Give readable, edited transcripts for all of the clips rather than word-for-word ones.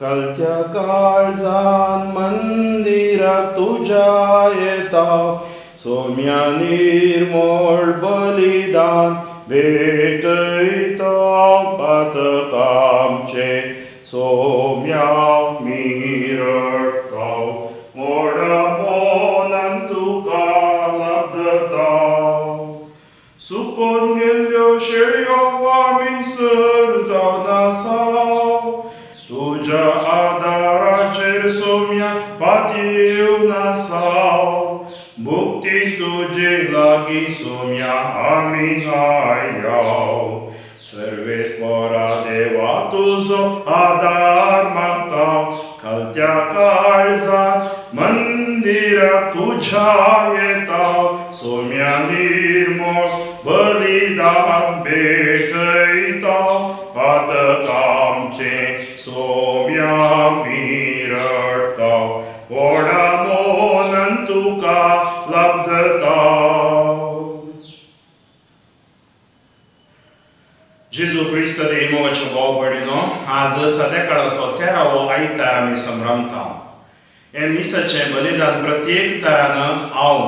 कलत्या काळजान मंदिराक तुज्या येता सोम्या निर्मळ बलिदान भेटयता पातकांचे सोम्या मिरडता व्हडा मोनान तुका लब्धता सुकोन गेल्ल्यो शेळयो आमी सर जावन आसा तुज्या आदाराचेर सोम्या पातयेवन आसा मुक्ती तुजे लागीं सोम्या आमी आयल्या सर्वेस्परा देवा तुजो आदार मागता खालत्या काळजान मंदिराक तुज्या येता सोम्या निर्मळ बलिदान भेटयता पातकांचे सोम्या मिरडता व्हडा मोनान तुका लब्धता. जेजू क्रिस्त देव भाव भयणीनो, आज सद्या काळाचो 13वो आयतार आमी संभ्रमता. हे मिसाचें बलिदान प्रत्येक तरान हांव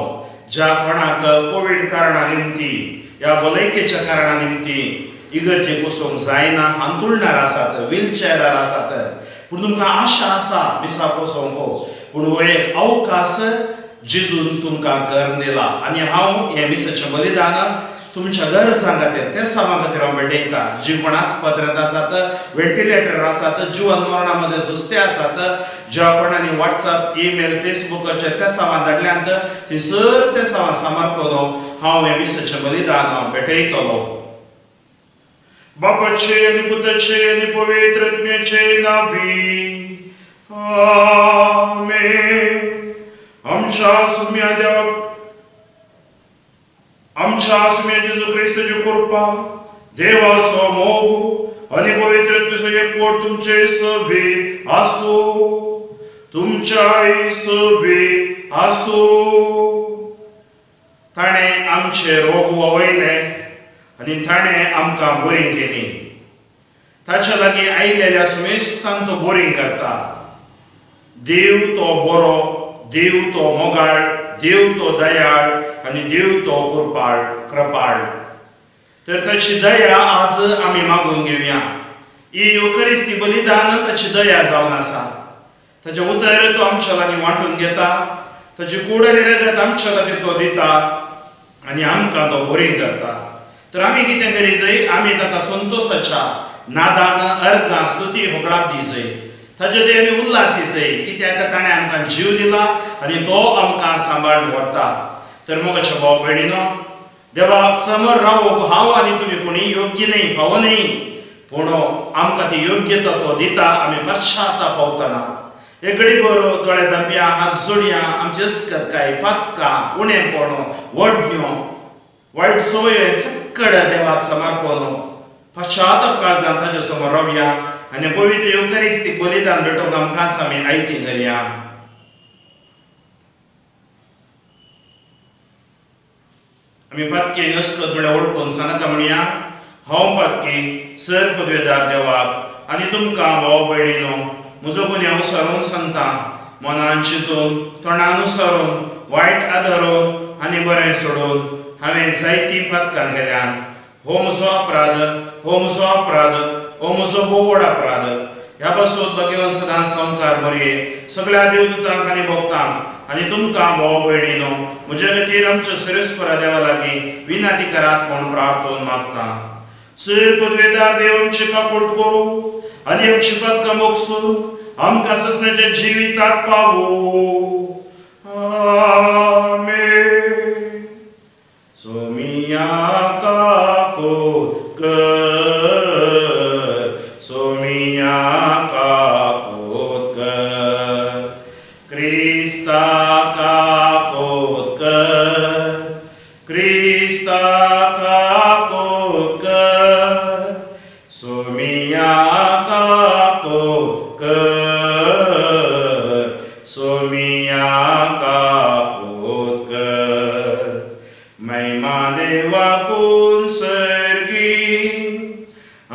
ज्या कोणाक कोवीड कारणा निमती या भलायकेच्या कारणा निमती इगर्जेक वचूंक जायना, हांतुळणार आसात, व्हीलचेअरार आसात, पूण तुमकां आशा आसा मिसाक वचोंक, पूण हो एक अवकाश जेजून तुमकां करून दिला. आनी हांव हें मिसाचें बलिदान तुमच्या गरजां खातीर तेसांवा खातीर हांव भेटयता. जी कोण आस्पत्र्यांत आसात, व्हेंटिलेटर आसात, जिवन मरणा मदें झुजते आसात, ज्या कोणांनी वॉट्सएप, ईमेल, फेसबुकाचेर तेसांवां धाडल्यांत ती सर तेसांवां समर्पण हांव हें मिसाचें बलिदान भेटयतलो. बापाचे आनी पुताचे आनी पवित्र आत्म्याचे नांवी आमेन. आमच्या सुम्या देवाक आमच्या सुम्या जेजू क्रिस्ताची कृपा, देवाचो मोग आनी पवित्र आत्म्याचो एकवट तुमचे सवे आसूं, तुमच्याय सवे आसूं. ताणें आमचे रोग वळयले आनी ताणें आमकां बोरींग केली. ताच्या लागीं आयिल्ल्या सुमेस्तांक तो बोरींग करता. देव तो बरो, देव तो मोगाळ, देव तो दयाळ आनी देव तो कृपाळ कृपाळ. तर ताची दया आज आमी मागून घेवया. ही युखरिस्ती बलिदान ताची दया जावन आसा. ताचें उतर तो आमच्या लागीं वांटून घेता, ताची कूड आनी रगत आमच्या खातीर तो दिता आनी आमकां तो बोरींग करता. तर आमी कितें करी जाय? आमी ताका संतोशाच्या नादान अर्गां स्तुती होगडाप दी जाय. ताचे ते आमी उल्हासी जाय, कित्याक ताणें आमकां जीव दिला आनी तो आमकां सांबाळून व्हरता. तर मोगाच्या भाव भयणीनो, देवाक समोर रावूंक हांव आनी तुमी कोणी योग्य न्हय, फावो न्हय, पूण आमकां ती योग्यता तो दिता. आमी पश्चाताप पावतना एक घडी बरो दोळे धांपया, हात जोडया, आमचे अस्कतकाय, पातकां, उणेपण, वडण्यो, वायट संवयो सकड देवाक समर्पण पश्चाताप काळजान ताचे समोर रावया आनी पवित्र युखरिस्तीक बलिदान भेटोवंक आमकां आमी आयती करया. आमी पातकी अस्कत म्हळ्यार वळखून सांगता म्हणया, हांव पातकी सर पदवेदार देवाक आनी तुमकां भाव भयणीनो म्हजो गुन्यांव सरून सांगता. मनान चिंतून, तोंडान सरून, वायट आदारून आनी बरें सोडून हांवें जायतीं पातकां केल्यान. हो म्हजो अपराध, हो म्हजो अपराध, हो म्हजो भोव व्हड अपराध. ह्या पासून लगेवन सदां संवकार बरये सगळ्या देवदूतांक आनी भक्तांक आनी तुमकां भाव भयणीनो म्हज्या खातीर आमच्या सर्वेस्परा देवा लागीं विनंती करात म्हूण प्रार्थोन मागता. सर पदवेदार देव आमची कापोट करूं आनी आमची पातकां मोगसून आमकां ससण्याच्या जिविताक पावूं. आमेन. सोमिया काकोत कर, सोमिया काकोत कर, क्रिस्ता काकोत कर, क्रिस्ता काकोत कर, सोमिया काकोत कर, सोमिया काकोत कर. महिमा देवाकून सर्गी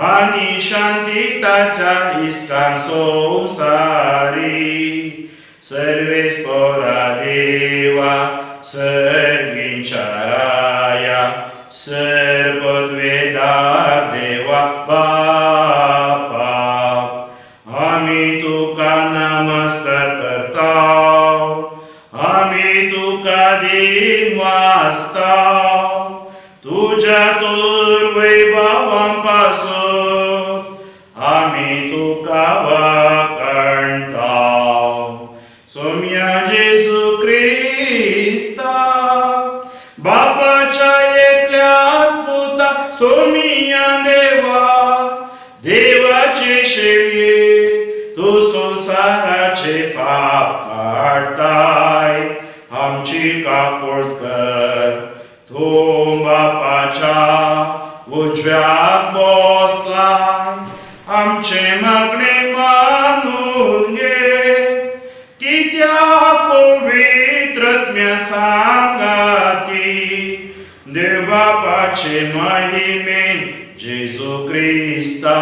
आनी शांती ताच्या इश्टांक. सदां संवसारी सर्वेस्पोरा देवा सर्गींच्या राया सर्पद्वेदार देवा बापा आमी तुका नमस्कार करता आमी तुका दिन वाचता तुज्या तुर्वैभवां पासून आमी तुका वाकणता सोम्या जेजू क्रिस्ता बापाच्या एकल्याच पुता सोमिया देवा देवाचे शेळये तूं संवसाराचे पाप काडताय आमची काकूळ कर तूं बापाच्या उजव्याक बसलाय आमचें मागणें मानून घे कित्याक पवित्रत्म्या सांगाती देव बापाचे महिमेन जेजू क्रिस्ता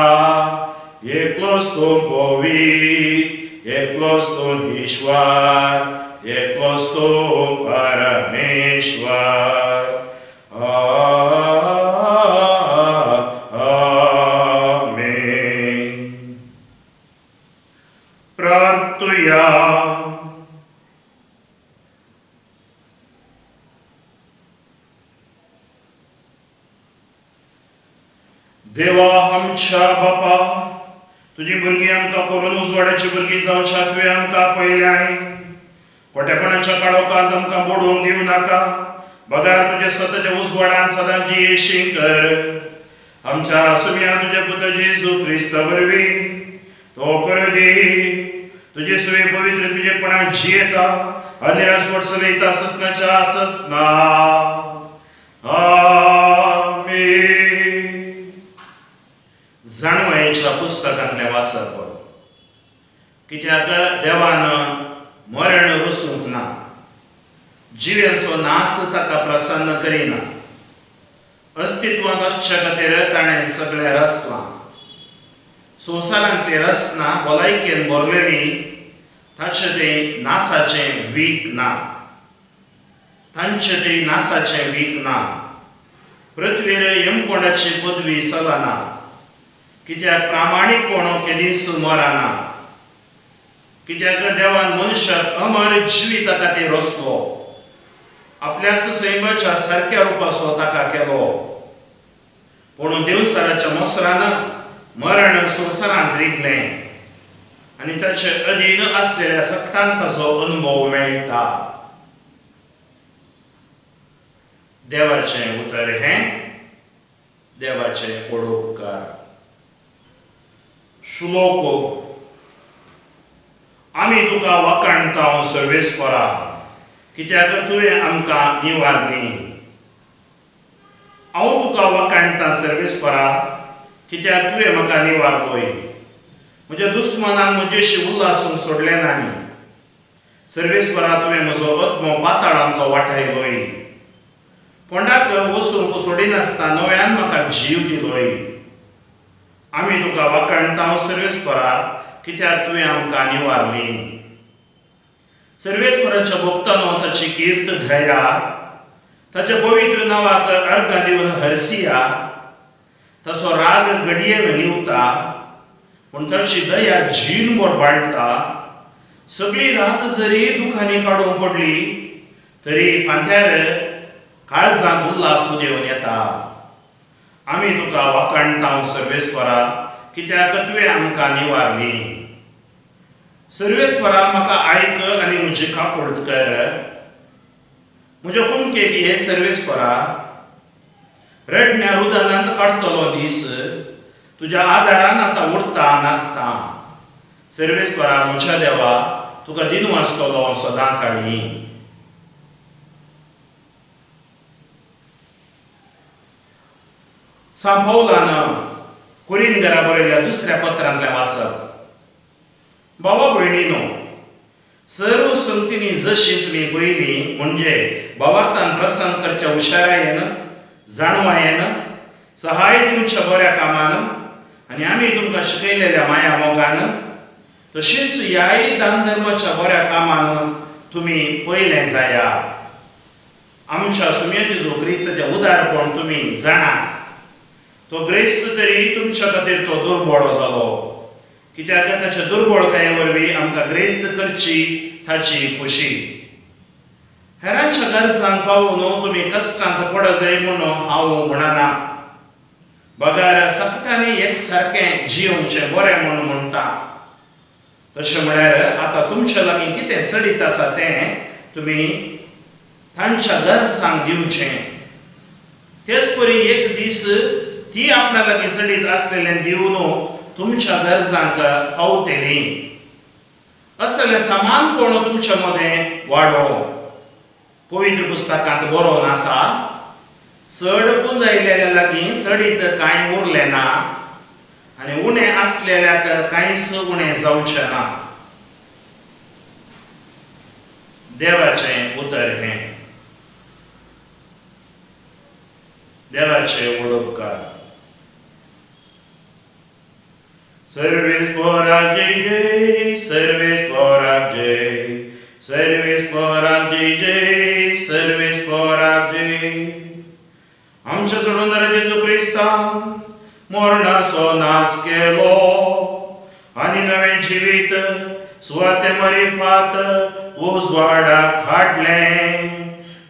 एकलोच तूं पवित्र एकलोच तूं ईश्वर एकलोच तूं परमेश्वर. आमेन. प्रार्थुया. देवा आमच्या बापा तुजी भुरगीं आमकां करून उजवाडाची भुरगीं जावच्या तुवें आमकां पयल्याय खोटेपणाच्या काळोखांत आमकां बोडूंक दिवं नाका बगार तुज्या सताच्या उजवाडान सदां जियेशी कर. आमच्या सुम्या तुज्या पुता जेजू क्रिस्ता वरवीं तो करूं दी तुजे सुवे पवित्र तुजेपणान जियेता आनी राजवट चलयता ससनाच्या ससना. आमेन. जाणवायेच्या पुस्तकांतलें वाचप. कित्याक देवान मरण वसूंक ना जिव्यांचो नास ताका प्रसन्न करिना अस्तित्वांत आसच्या खातीर ताणें सगळें रचलां संवसारांतली रचना भलायकेन भरलेली ताचें तें नासाचें वीक ना तांचें तें नासाचें वीक ना पृथ्वीर यमकोंडाची पदवी चलना कित्याक प्रामाणीकपण केदींच मरना कित्याक देवान मनशाक अमर जिविता खातीर रचलो आपल्याच सैमाच्या सारक्या रुपाचो ताका केलो पूण देवसाराच्या मोसरान मरण संवसारांत रिगलें आनी ताचे अधीन आसलेल्या सगटांक ताचो अनुभव मेळटा. देवाचें उतर हें देवाचें ओडोपकार. श्लोक. आमी तुका वाखाणता सर्वेस्परा कित्याक तुवें आमकां निवारली. हांव तुका वाखाणता सर्वेस्परा कित्याक तुवें म्हाका निवारलोय म्हज्या दुस्मनान म्हजेशी उल्हासूंक सोडलें नाय. सर्वेस्परा तुवें म्हजो आत्मो पाताळांतलो वाटायलोय कोंडाक वचूंक सोडिनासतना नव्यान म्हाका जीव दिलोय. आमी तुका वाखाणता सर्वेस्परा कित्याक तुवें आमकां निवारली. सर्वेस्पराच्या भक्तानो ताची कीर्त घया ताच्या पवित्र नांवाक अर्घां दिवन हरसिया ताचो राग घडयेन निवता पूण ताची दया जीणभर बाळटा. सगळी रात जरी दुखांनी काडूंक पडली तरी फांत्यार काळजांत उल्हास उदेवन येता. आमी तुका वाखाणता सर्वेस्परा कित्याक तुवें आमकां निवारली. सर्वेस्परा म्हाका आयक आनी म्हजी काकूळ कर म्हज्या कुमकेक हे सर्वेस्परा रडण्या रुदनांत काडटलो दीस तुज्या आदारान आतां उरता नासता. सर्वेस्परा म्हज्या देवा तुका दिन वाचतलो सदां काळी. सांत पावलान कुरिनगरा बरयल्ल्या दुसऱ्या पत्रांतलें वाचप. भावा भयणीनो सर्व संगतींनी जशी तुमी पयलीं म्हणजे भावार्थान प्रसंग करच्या हुशारायेन जाणवायेन सहाय दिवच्या बऱ्या कामान आनी आमी तुमकां शिकयलेल्या माया मोगान तशीच ह्याय दान धर्माच्या बऱ्या कामान तुमी पयलें जाया। आमच्या सुम्या जेजू क्रिस्ताचें उदारपण तुमी जाणात। तो ग्रेस्त तरी तुमच्या खातीर तो दुर्बळ जालो, कित्याक ताच्या दुर्बळकाये वरवीं आमकां ग्रेस्त करची ताची खोशी। हेरांच्या गरजांक पावून तुमी कश्टांत पडत जाय म्हणून हांव म्हणना, बगर सगळ्यांनी एक सारकें जियोवचें बरें म्हूण म्हणटा। तशें म्हळ्यार आतां तुमच्या लागीं कितें सडीत आसा तें तुमी तांच्या गरजांक दिवचें। तेच परी एक दीस ती आपणा लागीं सडीत आसलेलें दिवन तुमच्या गरजांक पावतली। असलें समानपण तुमच्या मदें वाडोवं। पवित्र पुस्तकांत बरोवन आसा, चड पुंजायलेल्या लागीं सडीत कांय उरलें ना आनी उणें आसलेल्याक कांयच उणें जावचें ना। देवाचें उतर हें। देवाचें वडोपकार। सर्वेस्पराक जय जय, सर्वेस्पराक जय, सर्वेस्पराक जय जय, सर्वेस्पराक जय। आमच्या सोडून जेजू क्रिस्तान मरणाचो नाश केलो आनी नवें जिवीत सुवाते मरिफात उजवाडाक हाडलें।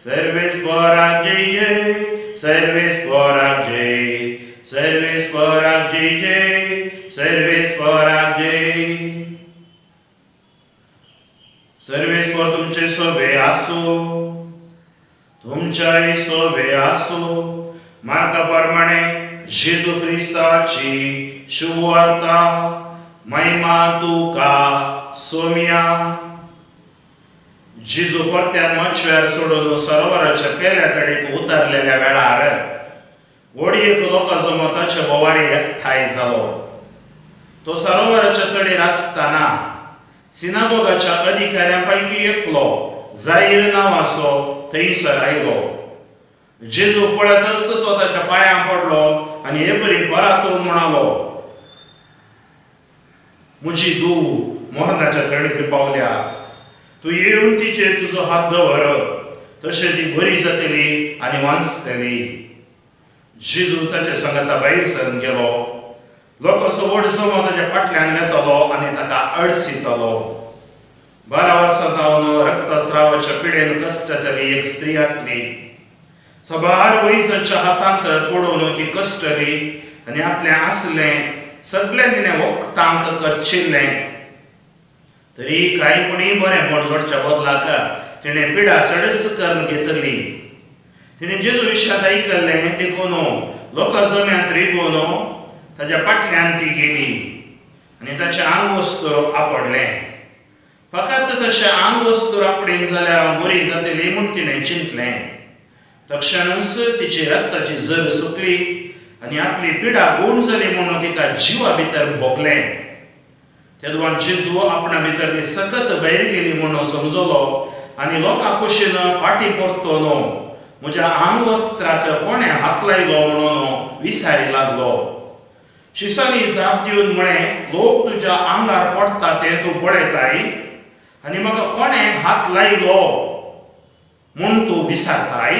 सर्वेस्पराक जय जय, सर्वेस्पराक जय, सर्वेस्पराक जय जय, सर्वेस्पराक जय। सर्वेस्पर तुमचे सोबे आसूं, तुमच्याय सोबे आसूं। मार्का प्रमाणे जेजू क्रिस्ताची शुभवार्ता। महिमा तुका सोम्या। जेजू परत्यान मचव्यार सोडून सरोवराच्या पेल्या तडेक उतरलेल्या वेळार व्हडयेक लोकांचो मताचे बोवारी एकठांय जालो। तो सरोवराच्या तडेर आसतना सिनागोगाच्या अधिकाऱ्यां पैकी एकलो जाहीर नांवाचो थंयसर आयलो। जेजू पळयतच तो ताच्या पांयां पडलो आनी हे परी परातून म्हणालो, म्हजी धूव मरणाच्या तडीर पावल्या, तूं येवन तिचेर तुजो हात दवर, तशें ती बरी जातली आनी वांचतली। जेजू ताच्या सांगाता भायर सरून गेलो। लोकांचो व्हड जमो ताच्या फाटल्यान वेतलो आनी ताका अडसितलो। 12 वर्सां जावन रक्तस्रावाच्या पिडेन कश्टतली एक स्त्री आसली। सबार वैजाच्या हातांत पडून ती कश्टली आनी आपलें आसलें सगळें तिणें वखदांक करचिल्लें, तरी कांय कोणी बरेंपण जोडच्या बदलाक तिणें पिडा सडस करून घेतली। तिणें जेजू विशयांत आयकल्लें देखून लोकां जम्यांत रिगोवन ताच्या फाटल्यान ती गेली आनी ताचें आंगवस्त्र आपडलें। फकत ताचें आंगवस्त्र आपडेन जाल्यार हांव बरी जातली म्हूण तिणें चिंतलें। तक्षणच तिची रक्ताची जर सुकली आनी आपली पिडा गूण जाली म्हणून तिका जिवा भितर भोगलें। तेदवान जेजू आपणा भितरली सकत भायर गेली म्हणून समजलो आनी लोकां कुशीन फाटीं परतलो म्हज्या आंगवस्त्राक कोणें हात लायलो म्हणून विसारी लागलो। शिसांनी जाप दिवन म्हळें, लोक तुज्या आंगार पडटा तें तूं पळयताय आनी म्हाका कोणें हात लायलो म्हूण तूं विसारताय।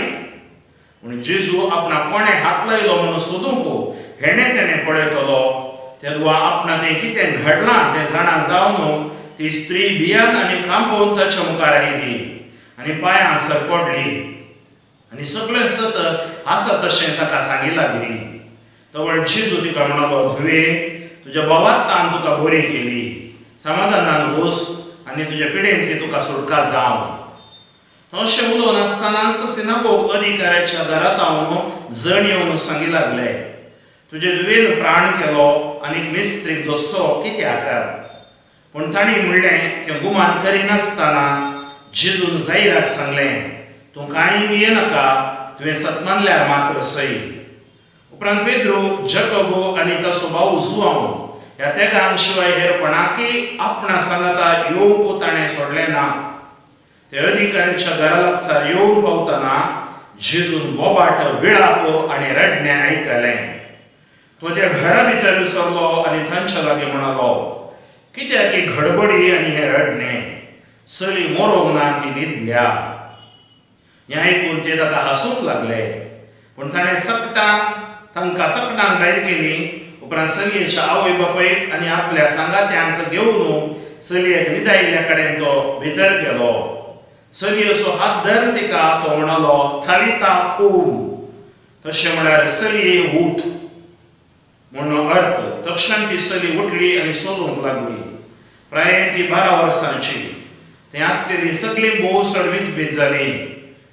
पूण जेजू आपणा कोणें हात लायलो म्हणून सोदूंक हेणें तेणें पळयतलो। तेदवा आपणा तें कितें घडलां तें जाणा जावन ती स्त्री भियान आनी कांपोवन ताच्या मुखार आयली आनी पांयां सर पडली आनी सगळें सत आसा तशें ताका सांगी लागली। तवळ जेजू तिका म्हणालो, धुवे, तुज्या भावार्थान तुका बरी केली, समाधानान वस आनी तुज्या पिडेंतली तुका सुटका जावं। अशें उलोवन आसतनाच सिनागोग अधिकाऱ्याच्या घरांत हांव जण येवन सांगी लागले, तुजे धुवेन प्राण केलो आनी मिस्त्रीक दोसो कित्याक? पूण तांणी म्हणलें, तें गुमान करिनासतना जेजून जायराक सांगलें, तूं कांय भियेनाका, तुवें सत मानल्यार मात्र सय। उपरांत पेद्रू, जकोबो आनी ताचो भाव जुआंव ह्या तेगांक शिवाय हेर कोणाकय आपणा सांगाता येवंक ताणें सोडलें ना। ते अधिकाऱ्याच्या घरा लागसार येवन पावतना जेजून बोबाट, विळापो आनी रडणें आयकलें। तो त्या घरा भितर सरलो आनी तांच्या लागीं म्हणालो, कित्याक ही घडबडी आनी हें रडणें? चली मरोंक ना, ती न्हिदल्या. हें आयकून ते ताका हांसूंक लागले. पूण ताणें तांकां सकटांक भायर केली. उपरांत चलयेच्या आवय बापायक आनी आपल्या सांगात्यांक घेवन चलयेक न्हिदायिल्ल्या कडेन तो भितर गेलो. चलयेचो हात धरून तिका तो म्हणलो, थालिता कूम, तशें म्हळ्यार चलये उठ म्हणून अर्थ. तक्षण ती चली उठली आनी चलूंक लागली. प्रायेन ती 12 वर्सांची. थंय आसलेली सगळीं भोव चड विचबीत जाली.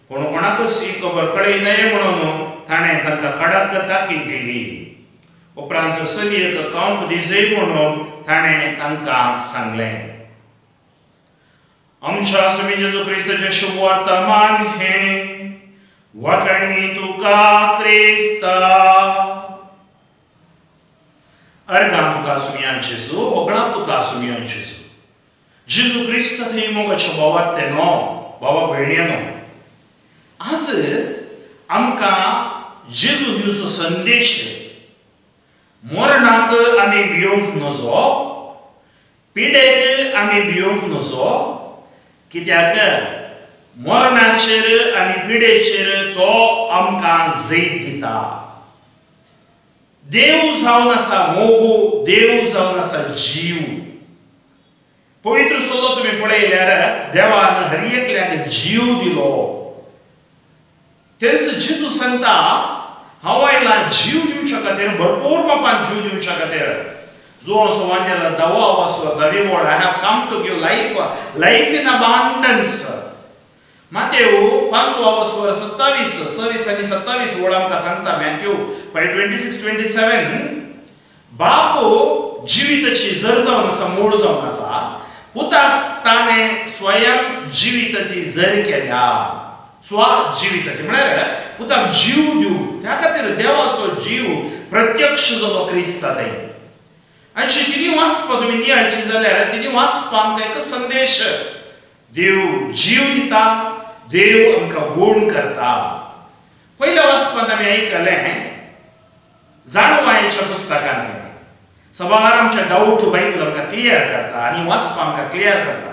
पूण कोणाकूच ही खबर कळयनाय म्हणून ताणें तांकां कडक ताकीद दिली. उपरांत चलयेक खावंक दिजय म्हणून ताणें तांकां सांगलें. आमच्या स्वामी जेजू क्रिस्ताचें शुभ वर्तमान हें. वाखाणी तुका क्रिस्ता. अर्गां तुका सुमयान जेजू, होगळां तुका सुमयान जेजू. जेजू क्रिस्त थंय मोगाच्या भावात तेनो, भावा भयणीनो, आज आमकां जेजू दिवचो संदेश, मरणाक आमी भियोंक नजो, पिडेक आमी भियोंक नजो, कित्याक मरणाचेर आनी पिडेचेर तो आमकां जैत दिता. देव जावन आसा मोगू, देव जावन आसा जीव. पवित्र सल्लो तुमी पळयल्यार देवान हर एकल्याक जीव दिलो. तेच जेजू सांगता, हांव आयला जीव दिवच्या खातीर, भरपूर मापान जीव दिवच्या खातीर. जो असो वांजेला दवो आवासो दवी वोड, I have come to give life, life in abundance. Matthew 5:27, 26 आनी 27 वोड आमकां सांगता. मॅथ्यू 5:26-27, बापू जिविताची जर जावन आसा, मूळ जावन आसा, पुताक ताणें स्वयं जिविताची जर केल्या. स्व जिविताची म्हळ्यार पुताक जीव दिवं, त्या खातीर देवाचो जीव प्रत्यक्ष जालो क्रिस्ता थंय. आनी तिनी वाचपा तुमी नियाळची जाल्यार तिनी वाचपा आमकां एक संदेश, देव जीव दिता, देव आमकां गूण करता. पयल्या वाचपांत आमी आयकलें जाणवायेच्या पुस्तकांतलें. सबार आमच्या डावट बायबल आमकां क्लियर करता आनी वाचपा आमकां क्लियर करता.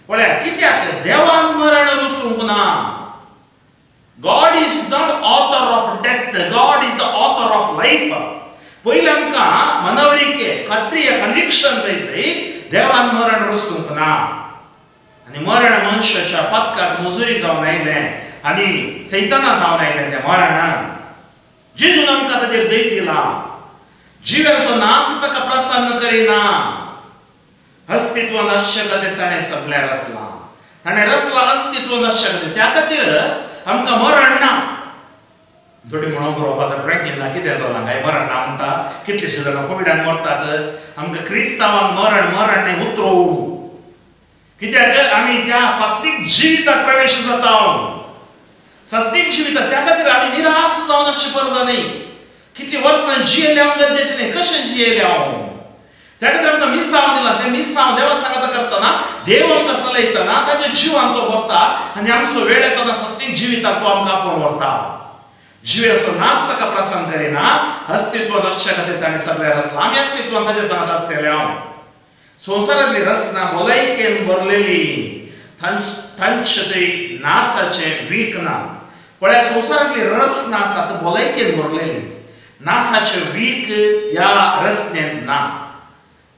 पळया, कित्याक देवान मरण रुसूंक ना. God is not author of death, God is the author of life. पयलें आमकां मनवरिके खात्री कन्विक्शन जाय जाय देवान मरण रुसूंक ना. आनी मरण मनशाच्या पदकाक मजुरी जावन आयलें आनी सैताना जावन आयलें तें मरण. जेजून आमकां ताचेर जैत दिलां. जिव्याचो नाश ताका प्रसन्न करिना. अस्तित्व नासचे खातीर ताणें सगळें रचलां, ताणें रचलां अस्तित्व नासचे खातीर. त्या खातीर आमकां मरण ना. थोडी म्हणून बरो फादर फ्रँकलिना कितें जालां काय मरण ना म्हणटा. कितलेशे जाणां कोविडान मरतात. आमकां क्रिस्तांवांक मरण मरण न्हय उतरोवं, कित्याक आमी त्या सास्तीक जिविताक प्रवेश जाता. सास्तीक जिविताक, त्या खातीर आमी निराश जावन आसची गरज न्हय. कितली वर्सां जियेले हांव गरजेचें न्हय, कशें जियेले हांव. त्या खातीर आमकां मिसांव दिलां, तें मिसांव देवा सांगाता करतना, देव आमकां चलयतना ताच्या जिवान तो व्हरता आनी आमचो वेळ येतना सास्तीक जिविताक तो आमकां आपोवन व्हरता. जिव्याचो नाश ताका प्रसन्न करिना. अस्तित्व नासच्या खातीर ताणें सगळें रचलां. आमी अस्तित्वान ताच्या सांगात आसतले हांव. संवसारांतली रचना भलायकेन भरलेली, तांचे थंय नासाचें वीख ना. पळया, संवसारांतली रचना आसा ती भलायकेन भरलेली, नासाचें वीख ह्या रचनेंत ना.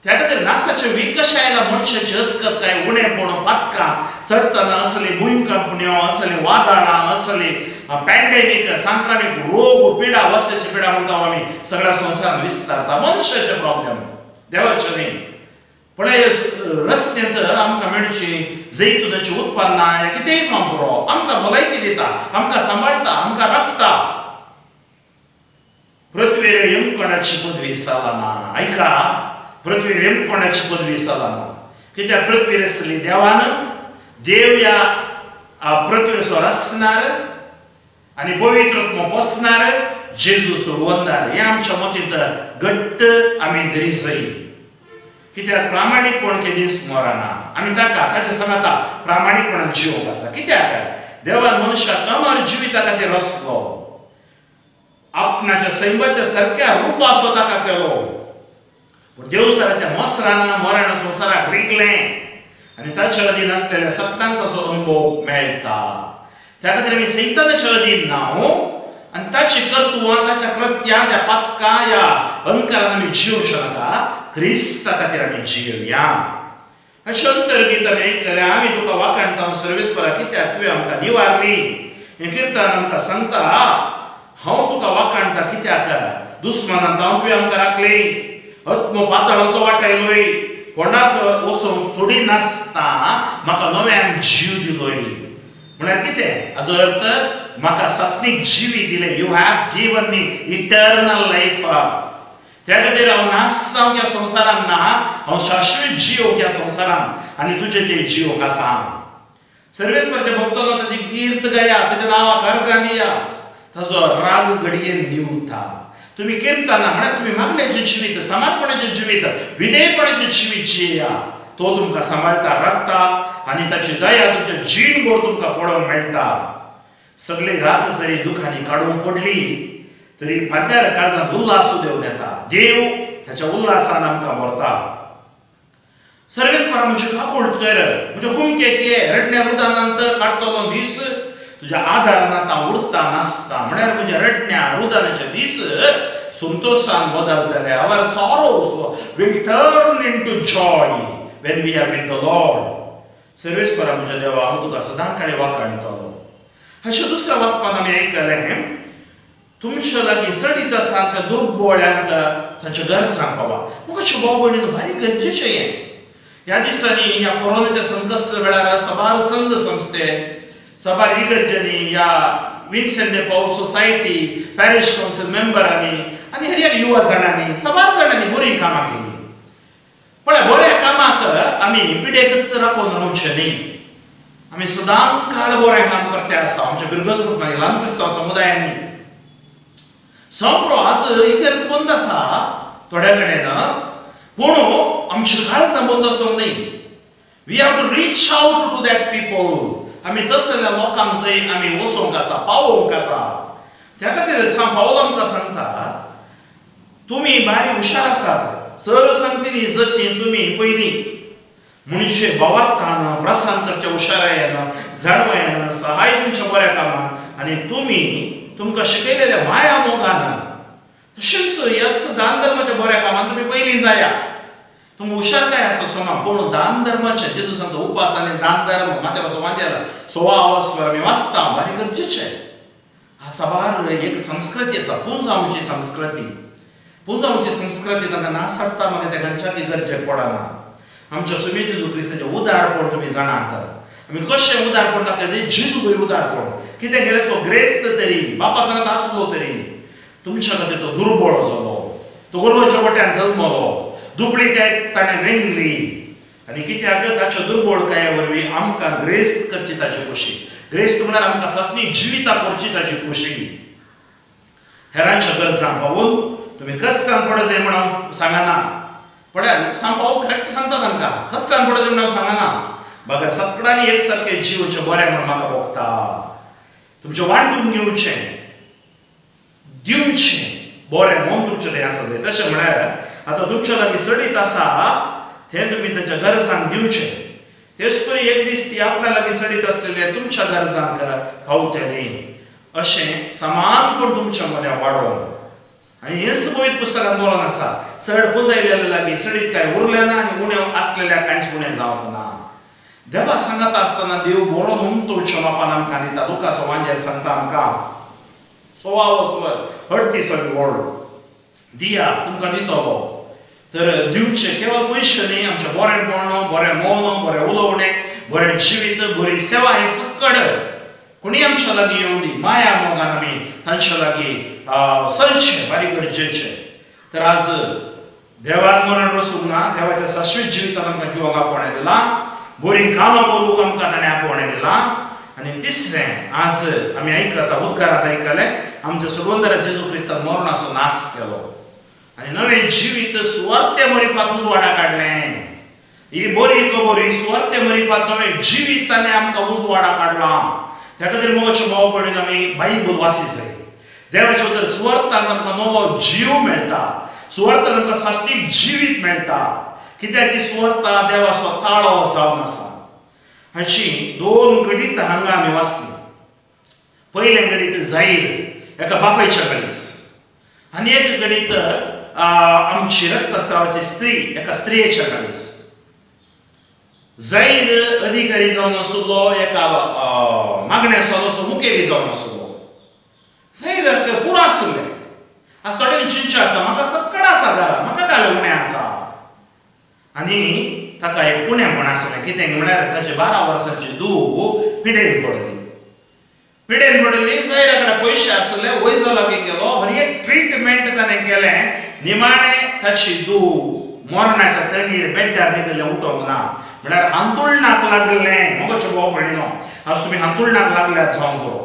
त्या खातीर नासाचें वीख कशें आयलां? मनशाची अस्कताय, उणेपण, पातकां चडटना असली भुंयकांपण्यो, असली वादळां, असली पॅन्डेमीक, सांक्रामीक रोग, पिडा, वशाची पिडा म्हणटा आमी सगळ्या संवसारांत विस्तारता. मनशाचे प्रॉब्लेम, देवाचे न्हय. पळय, रस्त्यांत आमकां मेळची जैतुनाची उत्पन्नां कितेंय जावं पुरो, आमकां भलायकी दिता, आमकां सांबाळटा, आमकां राखता. पृथ्वीर यमकोणाची पदवी चलना. आयका, पृथ्वीर यमकोणाची पदवी चलना. कित्याक पृथ्वीर आसली देवान, देव ह्या पृथ्वीचो रचणार आनी पवित्र पोसणार, जेजू सोडवणार. हें आमच्या मतींत घट्ट आमी धरी जाय. कित्याक प्रामाणीकपण केदीच मरना. आमी ताका ताच्या सांगाता प्रामाणीकपणान जिवप आसा. कित्याक देवान मनशाक अमर जिविता खातीर रचलो, आपणाच्या सैमाच्या सारक्या रुपाचो ताका केलो. पूण देवसराच्या मसरान मरण संवसाराक रिगलें आनी ताच्या अधीन आसलेल्या सगळ्यांक ताचो अनुभव मेळटा. त्या खातीर आमी सैतानाच्या अधीन ना आनी ताची कर्तुवां ताच्या कृत्यां त्या पातकां ह्या अंकारान आमी जियोवचें नाका, क्रिस्ता खातीर आमी जियोया. अशें अंतर्गीत आमी आयकलें, आमी तुका वाखाणता सर्वेस्परा कित्याक तुवें आमकां निवारली. हें किर्तन आमकां सांगता, हांव तुका वाखाणता कित्याक दुस्मानान हांव तुवें आमकां राखली, आत्मो पाताळांतलो वाटायलोय, कोणाक वचूंक सोडिनासतना म्हाका नव्यान जीव दिलोय. म्हळ्यार कितें हाजो अर्थ? म्हाका सासणीक जिवी दिलें. You have given me eternal life. त्या खातीर हांव नास जावंक ह्या संवसारान ना, हांव शाश्वत जियोवंक ह्या संवसारान आनी तुजें तें जियोवंक आसा. सर्वेस्पराच्या भक्तांनो ताची कीर्त गाया, ताच्या नांवाक अर्घां दिया, ताजो राग घडये निवता. तुमी किर्तना म्हळ्यार तुमी मागण्याचें जिवीत, समर्पणाचें जिवीत, विनयपणाचें जिवीत जिया. तो तुमकां सांबाळटा, राखता आनी ताची दया तुमच्या जीणभर तुमकां पळोवंक मेळटा. सगळी रात जरी दुखांनी काडूंक पडली तरी फांत्यार काळजांत उल्हास देवन येता. देव ताच्या उल्हासान आमकां व्हरता. सर्वेस्परा म्हजी काकूळ कर, म्हज्या कुमकेक ये, रडण्या रुदानांत काडटलो दीस, तुज्या आदारान आतां उरता नासता. म्हळ्यार म्हज्या रडण्या रुदानाचे दीस संतोशान बदलतले. Our sorrows will turn into joy when we are with the Lord. सर्वेस्परा म्हज्या देवा, हांव तुका सदां काळे वाखाणटलो. अशें दुसऱ्या वाचपान आमी आयकलें, तुमच्या लागीं चडीत आसा त्या दुर्बोळ्यांक तांच्या गरजांक पावा. म्हाका भाव भयणीन भारी गरजेचें हें. ह्या दिसांनी ह्या कोरोनाच्या संकश्ट वेळार साबार संघ संस्थे, साबार इगर्जांनी, ह्या Vincent de Paul society, parish council मेंबरांनी आनी हर एक युवा जाणांनी, साबार जाणांनी बरीं कामां केली. पण बऱ्या कामाक आमी पिडेकच राखून रावचें न्ही. आमी सदां काळ बरें काम करते आसा. आमच्या बिरगज कुटुंबांनी, ल्हान क्रिस्तांव समुदायांनी सोंपरो आज इगर्ज बंद आसा थोड्या कडेन, पूण आमची काळजां बंद आसूंक न्ही. We have to reach out to that people. आमी तसल्या लोकांक थंय आमी वचोंक आसा, पावोवंक आसा. त्या खातीर सांग पावल आमकां सांगता, तुमी भारी हुशार आसात, चड सांगतली जशी तुमी पयलीं मनशे भावार्थान प्रसार करच्या हुशारायेन, जाणवायेन, सहाय दिवच्या बऱ्या कामान आनी तुमी तुमकां शिकयलेल्या माया मोगान तशेंच ह्या दान धर्माच्या बऱ्या कामान तुमी पयलीं जाया. तुमकां हुशार काय आसा सोमा, पूण दान धर्माचें जेजू सांगता उपास आनी दान धर्म माथ्या पासून वांद्याला सोवा वस्वर आमी वाचता, भारी गरजेचें. हा साबार एक संस्कृती आसा, पुंजावची संस्कृती. पुंजावची संस्कृती तांकां नासाडटा, मागीर त्या घरच्या गरजेक पडना. आमच्या सुमी जेजू क्रिस्ताचें उदारपण तुमी जाणात. आमी कशें उदारपण दाखयता? जेजू पळय उदारपण कितें केलें, तो ग्रेस्त तरी बापा सांगत आसलो तरी तुमच्या खातीर तो दुर्बळ जालो, तो गोरवाच्या वट्यान जल्मलो, दुबळीकाय ताणें वेंगली आनी कित्याक ताच्या दुर्बळकाये वरवीं आमकां ग्रेस्त करची ताची खोशी. ग्रेस्त म्हळ्यार आमकां सासणी जिविता करची ताची खोशी. हेरांच्या गरजांक पावून तुमी कश्टान पडत जाय म्हण हांव सांगना, पळय सांग पावल करेक्ट सांगता तांकां, कश्टान पडत जाय म्हण हांव सांगना, बगर सगळ्यांनी एक सारकें जिवचें बरें म्हण म्हाका भोगता. तुमचें वांटून घेवचें, दिवचें बरें म्हण तुमचें तें आसा जाय. तशें म्हळ्यार आतां तुमच्या लागीं चडीत आसा तें तुमी तांच्या गरजांक दिवचें. तेच परी एक दीस ती आपल्या लागीं चडीत आसलेले तुमच्या गरजांक पावतली. अशें समानपण तुमच्या मदें वाडोवन. आनी हेंच पवित्र पुस्तकान बरोवन आसा, चड पुंजायलेल्या लागीं चडीत कांय उरलें ना आनी उणें आसलेल्या कांयच उणें जावंक ना. देवा सांगता आसतना देव बरोवन उमतोवच्या मापान आमकां दिता. लुकासो वांजेल सांगता आमकां सोवा वस्वर अडतीसावी वळ, दिया तुमकां दितलो. तर दिवचें केवळ पयशे न्ही, आमचें बरें पळोवण, बरें मौन, बरें उलोवणें, बरें जिवीत, बरी सेवा हें सकड कोणी आमच्या लागीं येवं दी, माया मोगान आमी तांच्या लागीं चलचें भारी गरजेचें. तर आज देवान मरण वचूंक ना, देवाच्या शाश्वत जिवितान आमकां जिवंक आपोवणें दिलां, बरीं कामां करूंक आमकां ताणें आपोवणें दिलां. आनी तिसरें आज आमी आयकता, उद्गारांत आयकलें, आमच्या सुगंधरा जेजू क्रिस्तान मरणाचो नाश केलो आनी नवें जिवीत सुवार्ते मरिफात उजवाडा काडलें. ही बरी खबर, ही सुवार्ते मरिफात नवें जिवीत ताणें आमकां उजवाडा काडलां. त्या खातीर मोगाचे भाव भयणीन आमी बायबल वाची जाय. देवाच्या उतर सुवार्थान आमकां नवो जीव मेळटा. सुवार्थान आमकां साश्टीक जिवीत मेळटा कित्याक ती सुवार्था देवाचो ताळो जावन आसा. अशी दोन घडीत हांगा आमी वाचली. पयलें घडीत जाहीर एका बापायच्या कडेन आनी एक घडीत आमची रक्तस्रावाची स्त्री एका स्त्रियेच्या कडेन. जाहीर अधिकारी जावन आसलो, एका मागण्याचो असो मुखेली जावन आसलो. जाहीर पुरो आसलें. आतां थोड्यांनी चिंतचें आसा म्हाका सगळें आसा घरा, म्हाका कांय उणें आसा. आनी ताका एक उणें म्हण आसलें कितें म्हळ्यार ताचे 12 वर्सांची धूव पिडेन पडली. पिडेन पडली, जायरा कडेन पयशे आसले, वैजा लागीं गेलो, हर एक ट्रिटमेंट ताणें केलें. निमाणें ताची धूव मरणाच्या तणीर बेड्डार न्हिदलें, उठोवंक ना. म्हळ्यार हांतुळणाक लागलें. मोगाचे भाव भयणीनो, आज तुमी हांतुळणाक लागल्यात जावंक बरो.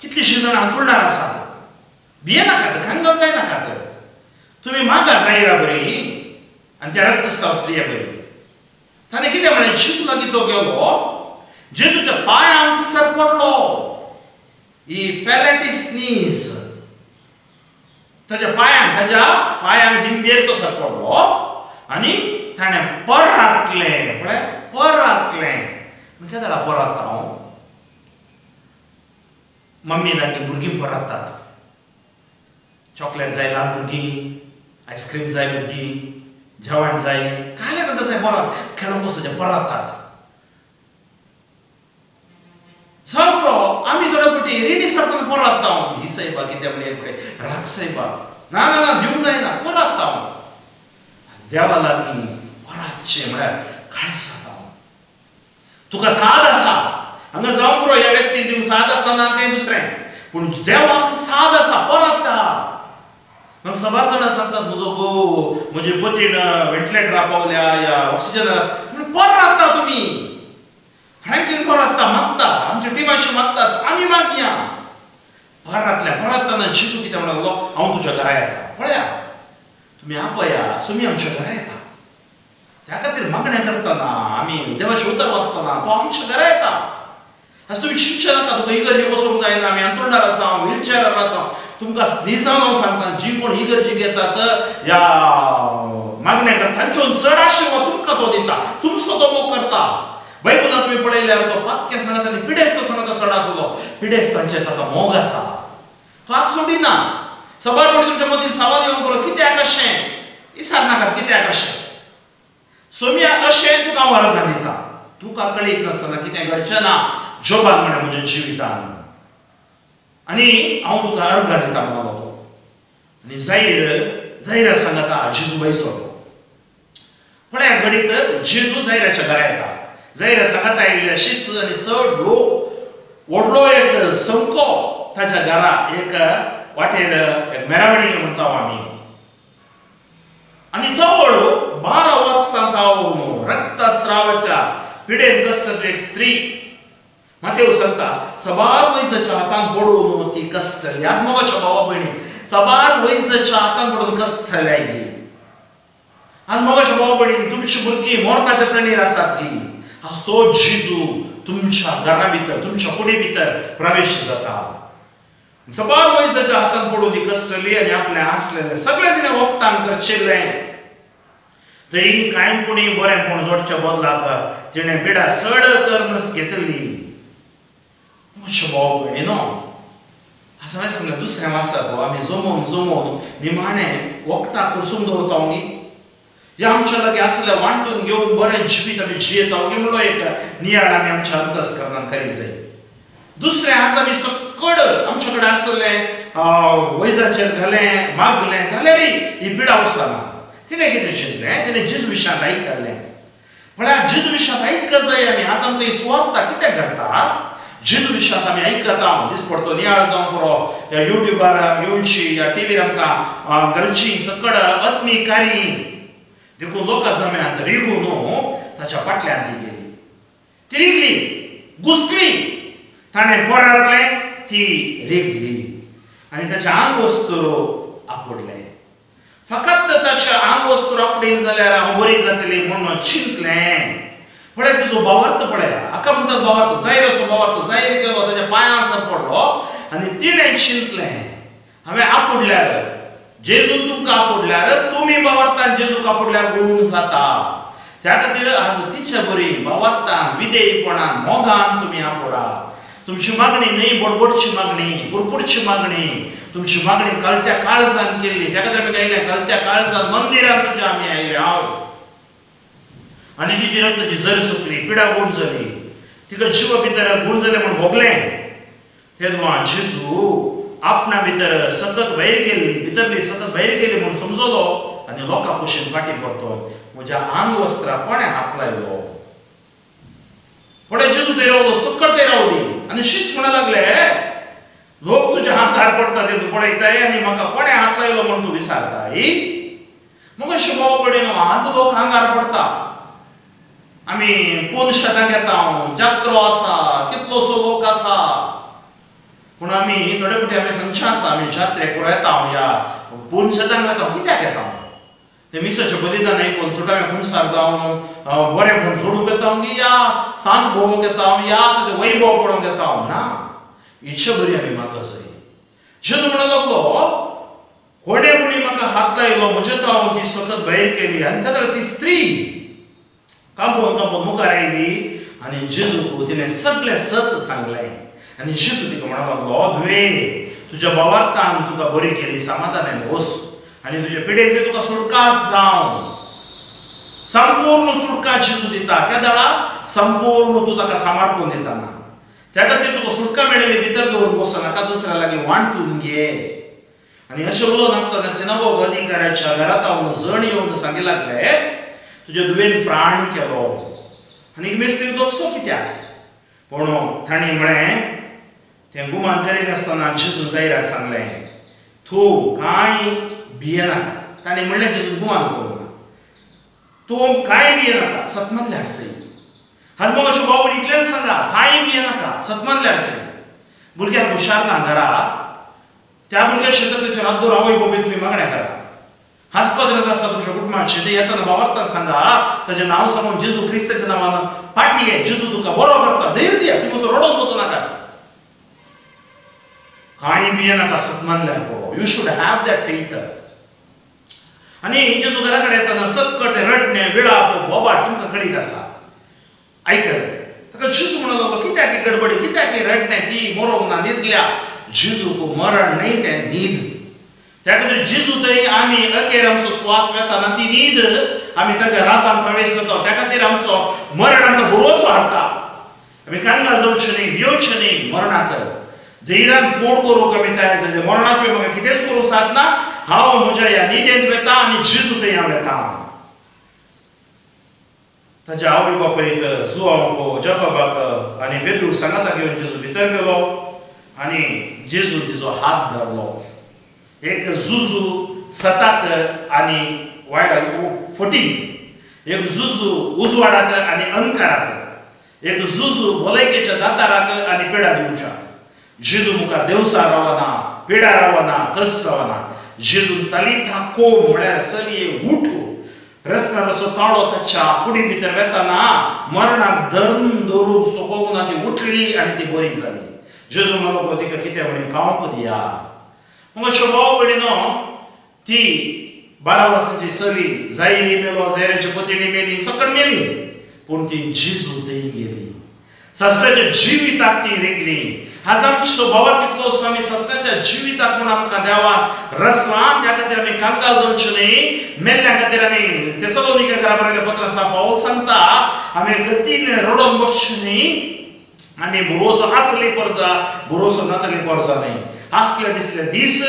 कितलींशीं जाणां हांतुळणार आसात. भियेनाकात, कांगल जायनाकात. तुमी मागा जायरा बरी आनी त्या रक्तस्राव स्त्रिया बरी. ताणें कितें म्हणलें, जेजू लागीं तो गेलो, जेजूच्या पांयांक सरपडलो. He fell at his knees. ताच्या पांयांक दिंबेर तो सरपडलो आनी ताणें परातलें. पळय, परातलें. कितें जालां परातता हांव? मम्मी लागीं भुरगीं पराततात. चॉकलेट जाय ल्हान भुरगीं, आयस्क्रीम जाय भुरगीं, जेवण जाय, कांय नाका जाय परात, खेळूंक वचचें पराततात. सारको आमी थोडे फावटी रिणी सरतना परातता. ही सायबा कितें म्हणलें फुडें, राग सायबा, ना ना ना दिवंक जायना, परातता. देवा लागीं परातचें म्हळ्यार काळसात हांव. तुका साद आसा हांगा जावंक पुरो, ह्या व्यक्तीक दिवंक साद आसा ना तें दुसरें, पूण देवाक साद आसा, परातता. मग सबार जाणां सांगतात म्हजो घोव, म्हजी पतीण व्हेंटिलेटरार पावल्या या ऑक्सिजनार आसा म्हणून परातता. तुमी फ्रँकलीन परातता, मागता, आमच्या टिमाची मागतात, आमी मागया. परातल्या परातना जेजू कितें म्हणलो, हांव तुज्या घरा येता. पळया तुमी आपया, सुमी आमच्या घरा येता. त्या खातीर मागणें करतना आमी देवाचें उतर वाचतना तो आमच्या घरा येता. आज तुमी चिंतचें नाका तुका इगर्जी वचूंक जायना, आमी अंतरुणार आसा, व्हीलचेरार आसा. तुमकां निजान हांव सांगता, जी कोण इगर्जीक येतात ह्या मागणें करता तांच्यो चड आशिर्वाद तुमकां तो दिता, तुमचो तो मोग करता. बायबलांत तुमी पळयल्यार तो पातक्या सांगता आनी पिडेस्त सांगता चड आसलो. पिडेस्तांचेर ताका मोग आसा, तो हात सोडिना. सबार फावटी तुमच्या मतीन सवाल येवंक पुरो, कित्याक अशें विचारनाकात, कित्याक अशें सोम्या अशें तुका हांव अर्गां दिता. तुका कळीत नासतना कितें घडचें ना जोबान म्हणलें म्हज्या जिवितान, आनी हांव तुका अर्गां दिता म्हणलो तो. आनी जायरा सांगता जेजू बैसलो. पळया घडीत जेजू जायराच्या घरा येता. जायरा सांगता आयिल्ले शिस आनी चड लोक, व्हडलो एक संको ताच्या घरा, एक वाटेर एक मेरावणी म्हणटा आमी. आनी तो 12 वर्सां जावन रक्तस्रावाच्या पिडेन कश्टांतली एक स्त्री. मातेव सांगता सबार वैजाच्या हातान पडून ती कश्टली. आज मोगाच्या भावा भयणी, सबार वैजाच्या हातान पडून कश्टल्या ही. आज मोगाच्या भावा भयणी, तुमची भुरगीं मरणाच्या तणीर आसात की आज तो जेजू तुमच्या घरा भितर, तुमच्या कुडी भितर प्रवेश जाता. सबार वैजाच्या हातान पडून ती कश्टली आनी आपलें आसलेलें सगळें तिणें वखदांक करचेलें. थंय कांय कोणी बरें कोण जोडच्या बदलाक तिणें पिडा चड करनस घेतली. म्हज्या भाव भयणीनो, आज हांवें सांगलें दुसरें वाचता गो, आमी जमोवन जमोवन निमाणें वखदां कुरसून दवरता न्ही, ह्या आमच्या लागीं आसलें वांटून घेवन बरें जिवीत आमी जियेता गी म्हणलो एक नियाळ आमी आमच्या अंतस्करणान करीत जाय. दुसरें, आज आमी सकड आमच्या कडेन आसलें वैजाचेर घालें, मागलें जाल्यारय ही पिडा वचना. तिणें कितें चिंतलें, तिणें जेजू विशांत आयकल्लें. म्हळ्यार जेजू विशांत आयकत जाय आमी. आज आमकां ही सुवार्थ कितें करता, जेजू विशांत आमी आयकता. दिसपडतो नियाळ जावंक पुरो, ह्या युट्यूबार येवची, ह्या टिवीर आमकां घालची सकड आत्मीक कार्य. देखून लोकां जम्यांत रिगून ताच्या फाटल्यान ती गेली, ती रिगली, घुसली, ताणें परातलें, ती रिगली आनी ताचें आंग वस्तूर आपडलें. फकत ताचें आंग वस्तूर आपडीन जाल्यार हांव बरी जातली म्हणून चिंतलें. पळय तिचो भावार्थ पळया, हाका म्हणटात भावार्थ. जायर असो भावार्थ, जायर गेलो ताच्या पांयां सर पडलो आनी तिणें चिंतलें हांवें आपुडल्यार जेजून तुमकां आपोडल्यार तुमी भावार्थान जेजूक आपोडल्यार गुण जाता. त्या खातीर आज तिच्या बरी भावार्थान विधेयपणान मोगान तुमी आपोडा. तुमची मागणी न्हय बडबडची मागणी, पुरपुरची मागणी, तुमची मागणी कळत्या काळजान केल्ली. त्या खातीर आमी आयले कळत्या काळजान मंदिरान तुमच्या आमी आयले हांव. आनी तिची रक्ताची जर सुकली, पिडा गुण जाली, तिका जिवा भितर गुण जालें म्हूण भोगलें. तेन्ना जेजू आपणा भितर सतत भायर गेल्ली, भितरली सतत भायर गेली म्हूण समजलो आनी लोकां कुशीन फाटी परतो म्हज्या आंग वस्त्रा कोणें हात लायलो. फुडें जेजू थंय रावलो, सक्कड थंय रावली आनी शीस म्हणा लागले, लोक तुज्या हातार पडटा ते तूं पळयताय आनी म्हाका कोणें हात लायलो म्हूण तूं विचारताय. मग अशें भाव पडीन आज लोक आंगार पडटा. आमी पोन शेतांक येता, जात्रो आसा, कितलोसो लोक आसा, पूण आमी थोडे फावटी आमी सांगचें आसा आमी जात्रेक येता ह्या पोन शेतांक वता. कित्याक येता? ते मिसाचें बलिदान आयकून सुटावें कुमसार जावन बरें म्हूण जोडूंक येता की या सांत भोवंक येता या ताचें वैभव पळोवंक येता ना. इच्छा बरी आमी मागता सय. जेजू म्हणूंक लागलो कोणें कोणी म्हाका हात लायलो म्हजे तो ती सतत भायर केली. आनी तेन्ना ती स्त्री कांपोवन कांपोवन मुखार आयली आनी जेजूक तिणें सगळें सत सांगलें. आनी जेजू तिका म्हणूंक लागलो, धुवे तुज्या भावार्थान तुका बरी केली, समाधानान वस आनी तुजे पिडेंतली तुका सुटकास जावं. संपूर्ण सुटका जेजू दिता. केदळा संपूर्ण तूं ताका समर्पण दितना त्या खातीर तुका सुटका मेळिल्ली भितर दवरून बसनाका, दुसऱ्या लागीं वांटून घे. आनी अशें उलोवन आसतना सिनागोग अधिकाऱ्याच्या घरांत हांव जण येवन सांगी लागले, तुजे धुवेन प्राण केलो आनी मिस्त्री दोपसो कित्याक. पूण तांणी म्हळें तें गुमान करिनासतना जेजून जायराक सांगलें, तूं कांय भियेनाका. ताणें म्हणलें जेजून गुमान करूं ना, तूं कांय भियेनाका, सतमानल्यार सय. आज मग अशें भाव इतलेंच सांगा, कांय भियेनाका, सतमानल्यार सय. भुरग्यांक हुशार ना घरा, त्या भुरग्याक तकलेचेर हात दवर आवय बापूय तुमी मागण्या करा. हास्पत्रेंत आसा तुमच्या कुटुंबाचें, ते येतना भावार्थान सांगा ताजें नांव सांगून जेजू क्रिस्ताच्या नांवान फाटी ये, जेजू तुका बरो करता, धैर्य दिया, तुमी असो रडोन बसूं नाका. कांय भियेनाका, सतमानल्यार पुरो. You should have that faith. आनी जेजू घरा कडेन येतना सक्कड ते रडणें विळाप बोबाट तुमकां कळीत आसा. आयकलें ताका जेजू म्हणूंक लागलो, कित्याक ही गडबडी, कित्याक ही रडणें, ती मरोंक ना, न्हिदल्या. जेजूक मरण न्हय तें न्हीद. त्या खातीर जेजू थंय आमी अखेर आमचो श्वास वेताना ती न्हीद आमी ताच्या राजान प्रवेश जाता. त्या खातीर आमचो मरण आमकां भरोसो हाडटा. आमी कांगाल जावचें न्हय, भियोवचें न्हय मरणाक. धैर्यान फोड करूंक आमी तयार जायचे. मरणाक म्हाका कितेंच करूंक सादना, हांव म्हज्या ह्या न्हिदेंत वेता आनी जेजू थंय हांव वेता. ताच्या आवय बापायक, जुवांक, जाकोबाक आनी पेद्रूक सांगाता घेवन जेजू भितर गेलो आनी जेजून तिचो हात धरलो. एक जुजू सताक आनी फटीक, एक जुजू उजवाडाक आनी अंकाराक, एक जुजू भलायकेच्या दाताराक आनी पेडा दिवच्या. जेजू मुखार देवसार रावना, पेडा रावना, कस रावना. जेजून तलिथा कोम म्हळ्यार चलये उठ. रस्त्यार असो ताळो ताच्या कुडी भितर वेताना मरणाक धरून दवरूंक सोकोवंक ना, ती उठली आनी ती बरी जाली. जेजू म्हणलो तिका कितें म्हणे खावंक दिया. मग अश्यो भाव भयणीनो ती 12 वर्सांची चली जायरी मेलो, जायऱ्याची पतिणी मेली, सकट मेली, पूण ती जेजू थंय गेली. सासणाच्या जिविताक ती रिगली. आज आमचो भावार कितलो आमी सासणाच्या जिविताक म्हूण आमकां देवान रसला. त्या खातीर आमी कांगाल जावचें न्हय. मेल्ल्या खातीर आमी तेसलोनिका घरा बरयल्लें पत्र आसा, पावल सांगता आमी गतीन रडोन बसचें न्हय आनी भरोसो आसली परजा, भरोसो नातली परजा न्हय. आसले दिसले दीस,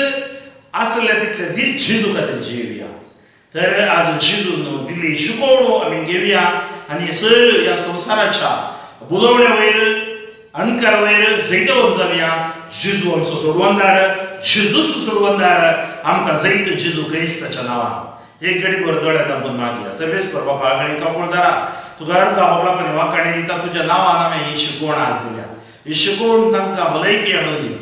आसले तितले दीस जेजू खातीर जिवया. तर आज जेजून दिल्ली शिकवण आमी घेवया आनी सर ह्या संवसाराच्या बुलोवण्या वयर, अंकारा वयर जैतवंत जावया. जेजू आमचो सोडवणदार, जेजूच सोडवणदार. आमकां जैत जेजू क्रिस्ताच्या नांवान. एक घडी भर दोळे धांपून मागया. सर्वेस्पर बापा आगणी काकुळदारा तुका अर्दा होगलापणी वाकाणी दिता. तुज्या नांवान हांवें ही शिकवण आज दिल्या. ही शिकवण तांकां भलायकी हाडून दी.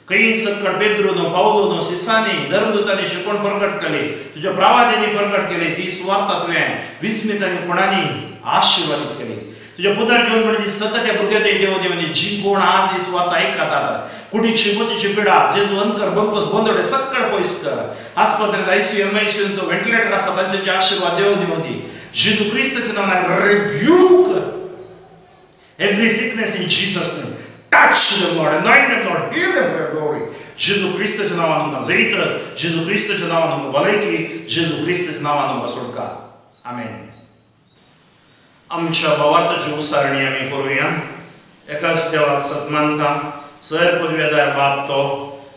खंय संकट पेद्रूनो, पावलोनो, सिसांनी, धर्मदूतांनी शिकवण प्रकट केली, तुज्या प्रावाद्यांनी प्रकट केली, ती सुवार्ता तुवें विस्मित आनी कोणांनी आशिर्वादीत केली. तुज्या पुनर्जीवन म्हणजे सतत त्या भुरग्या देव देव जी कोण आज ही सुवात आयकतात कुडीची मोतीची पिडा जेजू अंकर बंकस बंदोडे सक्कड पयस कर आस्पत्रेंत आयसीयू एमआयसीयू तो व्हेंटिलेटर आसा तांचे आशिर्वाद देव दिवं दी जेजू क्रिस्ताच्या नांवान rebuke every sickness in Jesus name. Touch them, Lord, anoint them, Lord, heal them for your glory. जेजू क्रिस्ताच्या नांवान तुमकां जैत, जेजू क्रिस्ताच्या नांवान तुमकां भलायकी, जेजू क्रिस्ताच्या नांवान तुमकां सुटका. आमेन. आमच्या भावार्थाची उसारणी आमी करुया. एकाच देवाक सतमानता, सर पदवेदार बाप तो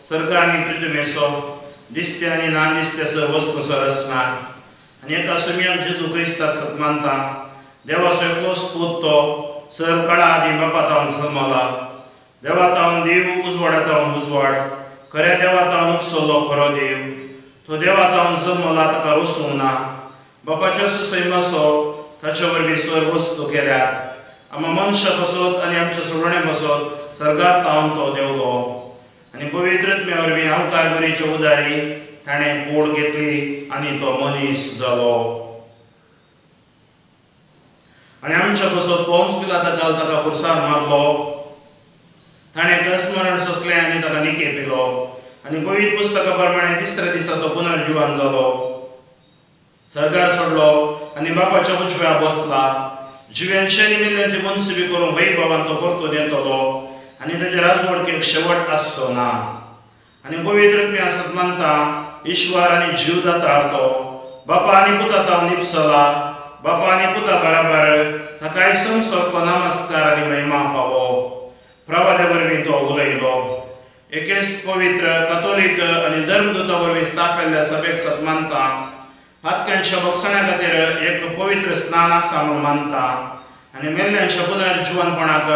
सर्ग आनी पृथ्वीचो दिसते आनी ना दिसते सर वस्तू सर आसना आनी एका सुमयाक जेजू क्रिस्ताक सतमानता देवाचो एकलोच पूत तो सर काळा आदी बापा तावन जल्मला देवा तावन देव उजवाडा तावन उजवाड खऱ्या देवा तावन उपसलो खरो देव तो देवा तावन जल्मला ताका रोसूंक ना बापाच्या सैमाचो ताचे वरवीं सर वस्तू केल्यात आमकां मनशां पासत आनी आमच्या सोडवणे पासत सर्गार तावन तो देंवलो आनी पवित्र आत्म्या वरवीं हांवकार बरीचे उदारी ताणें कोड घेतली आनी तो मनीस जालो आनी आमच्या पासत पोन्स पिलाता घाल ताका खुर्सार मारलो ताणें कसमरण सोंसलें आनी ताका निके पिलो आनी पवित्र पुस्तका प्रमाणे तिसऱ्या दिसा तो पुनर्जिवन जालो सर्गार सोडलो आनी बापाच्या उजव्या बसला जिव्यांचे आनी मेल्ल्यांची मनसुबी करूंक वैभवान तो परतून येतलो आनी ताचे राजवडकेक शेवट आसचो ना आनी पवित्र आत्म्या सतमानता ईश्वर आनी जीवदातार तो बापा आनी पुता तावन निपसला बापा आनी पुता बराबर ताकाय संसर्ग नमस्कार आनी महिमा फावो प्रवाद्या वरवीं तो उलयलो एकेच पवित्र कथोलीक आनी धर्मदूता वरवीं स्थापिल्ल्या सभेक सतमानता पातक्यांच्या बोगसण्या खातीर एक पवित्र स्नान आसा म्हूण मानता आनी मेल्ल्यांच्या पुनर्जिवनपणाक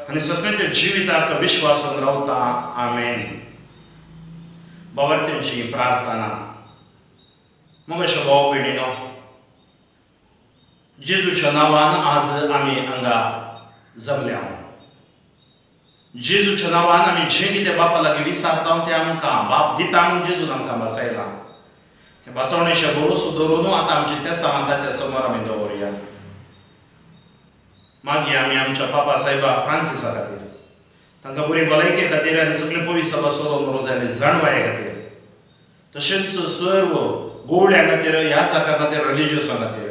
आनी ससण्याच्या जिविताक विश्वासान रावता. आमेन. भावार्थ्यांची प्रार्थना. मगेशा भाव भयणीनो, जेजूच्या नांवान आज आमी हांगा जमल्या. जेजूच्या नांवान आमी जें कितें बापा लागीं विचारता तें आमकां बाप दिता म्हूण जेजून आमकां बसयलां. ते बसवणेचें भरोसो दवरून आतां आमचें तेसांव ताच्या समोर आमी दवरुया. मागीर आमी आमच्या पापा साहेबा फ्रांसिसा खातीर, तांकां बरी भलायके खातीर आनी सगळे पवित्र सभा सोदोवन बरो जाल्ले जाणवाये खातीर, तशेंच सर्व गोवड्या खातीर, ह्या जाका खातीर, रिलिजियसा खातीर,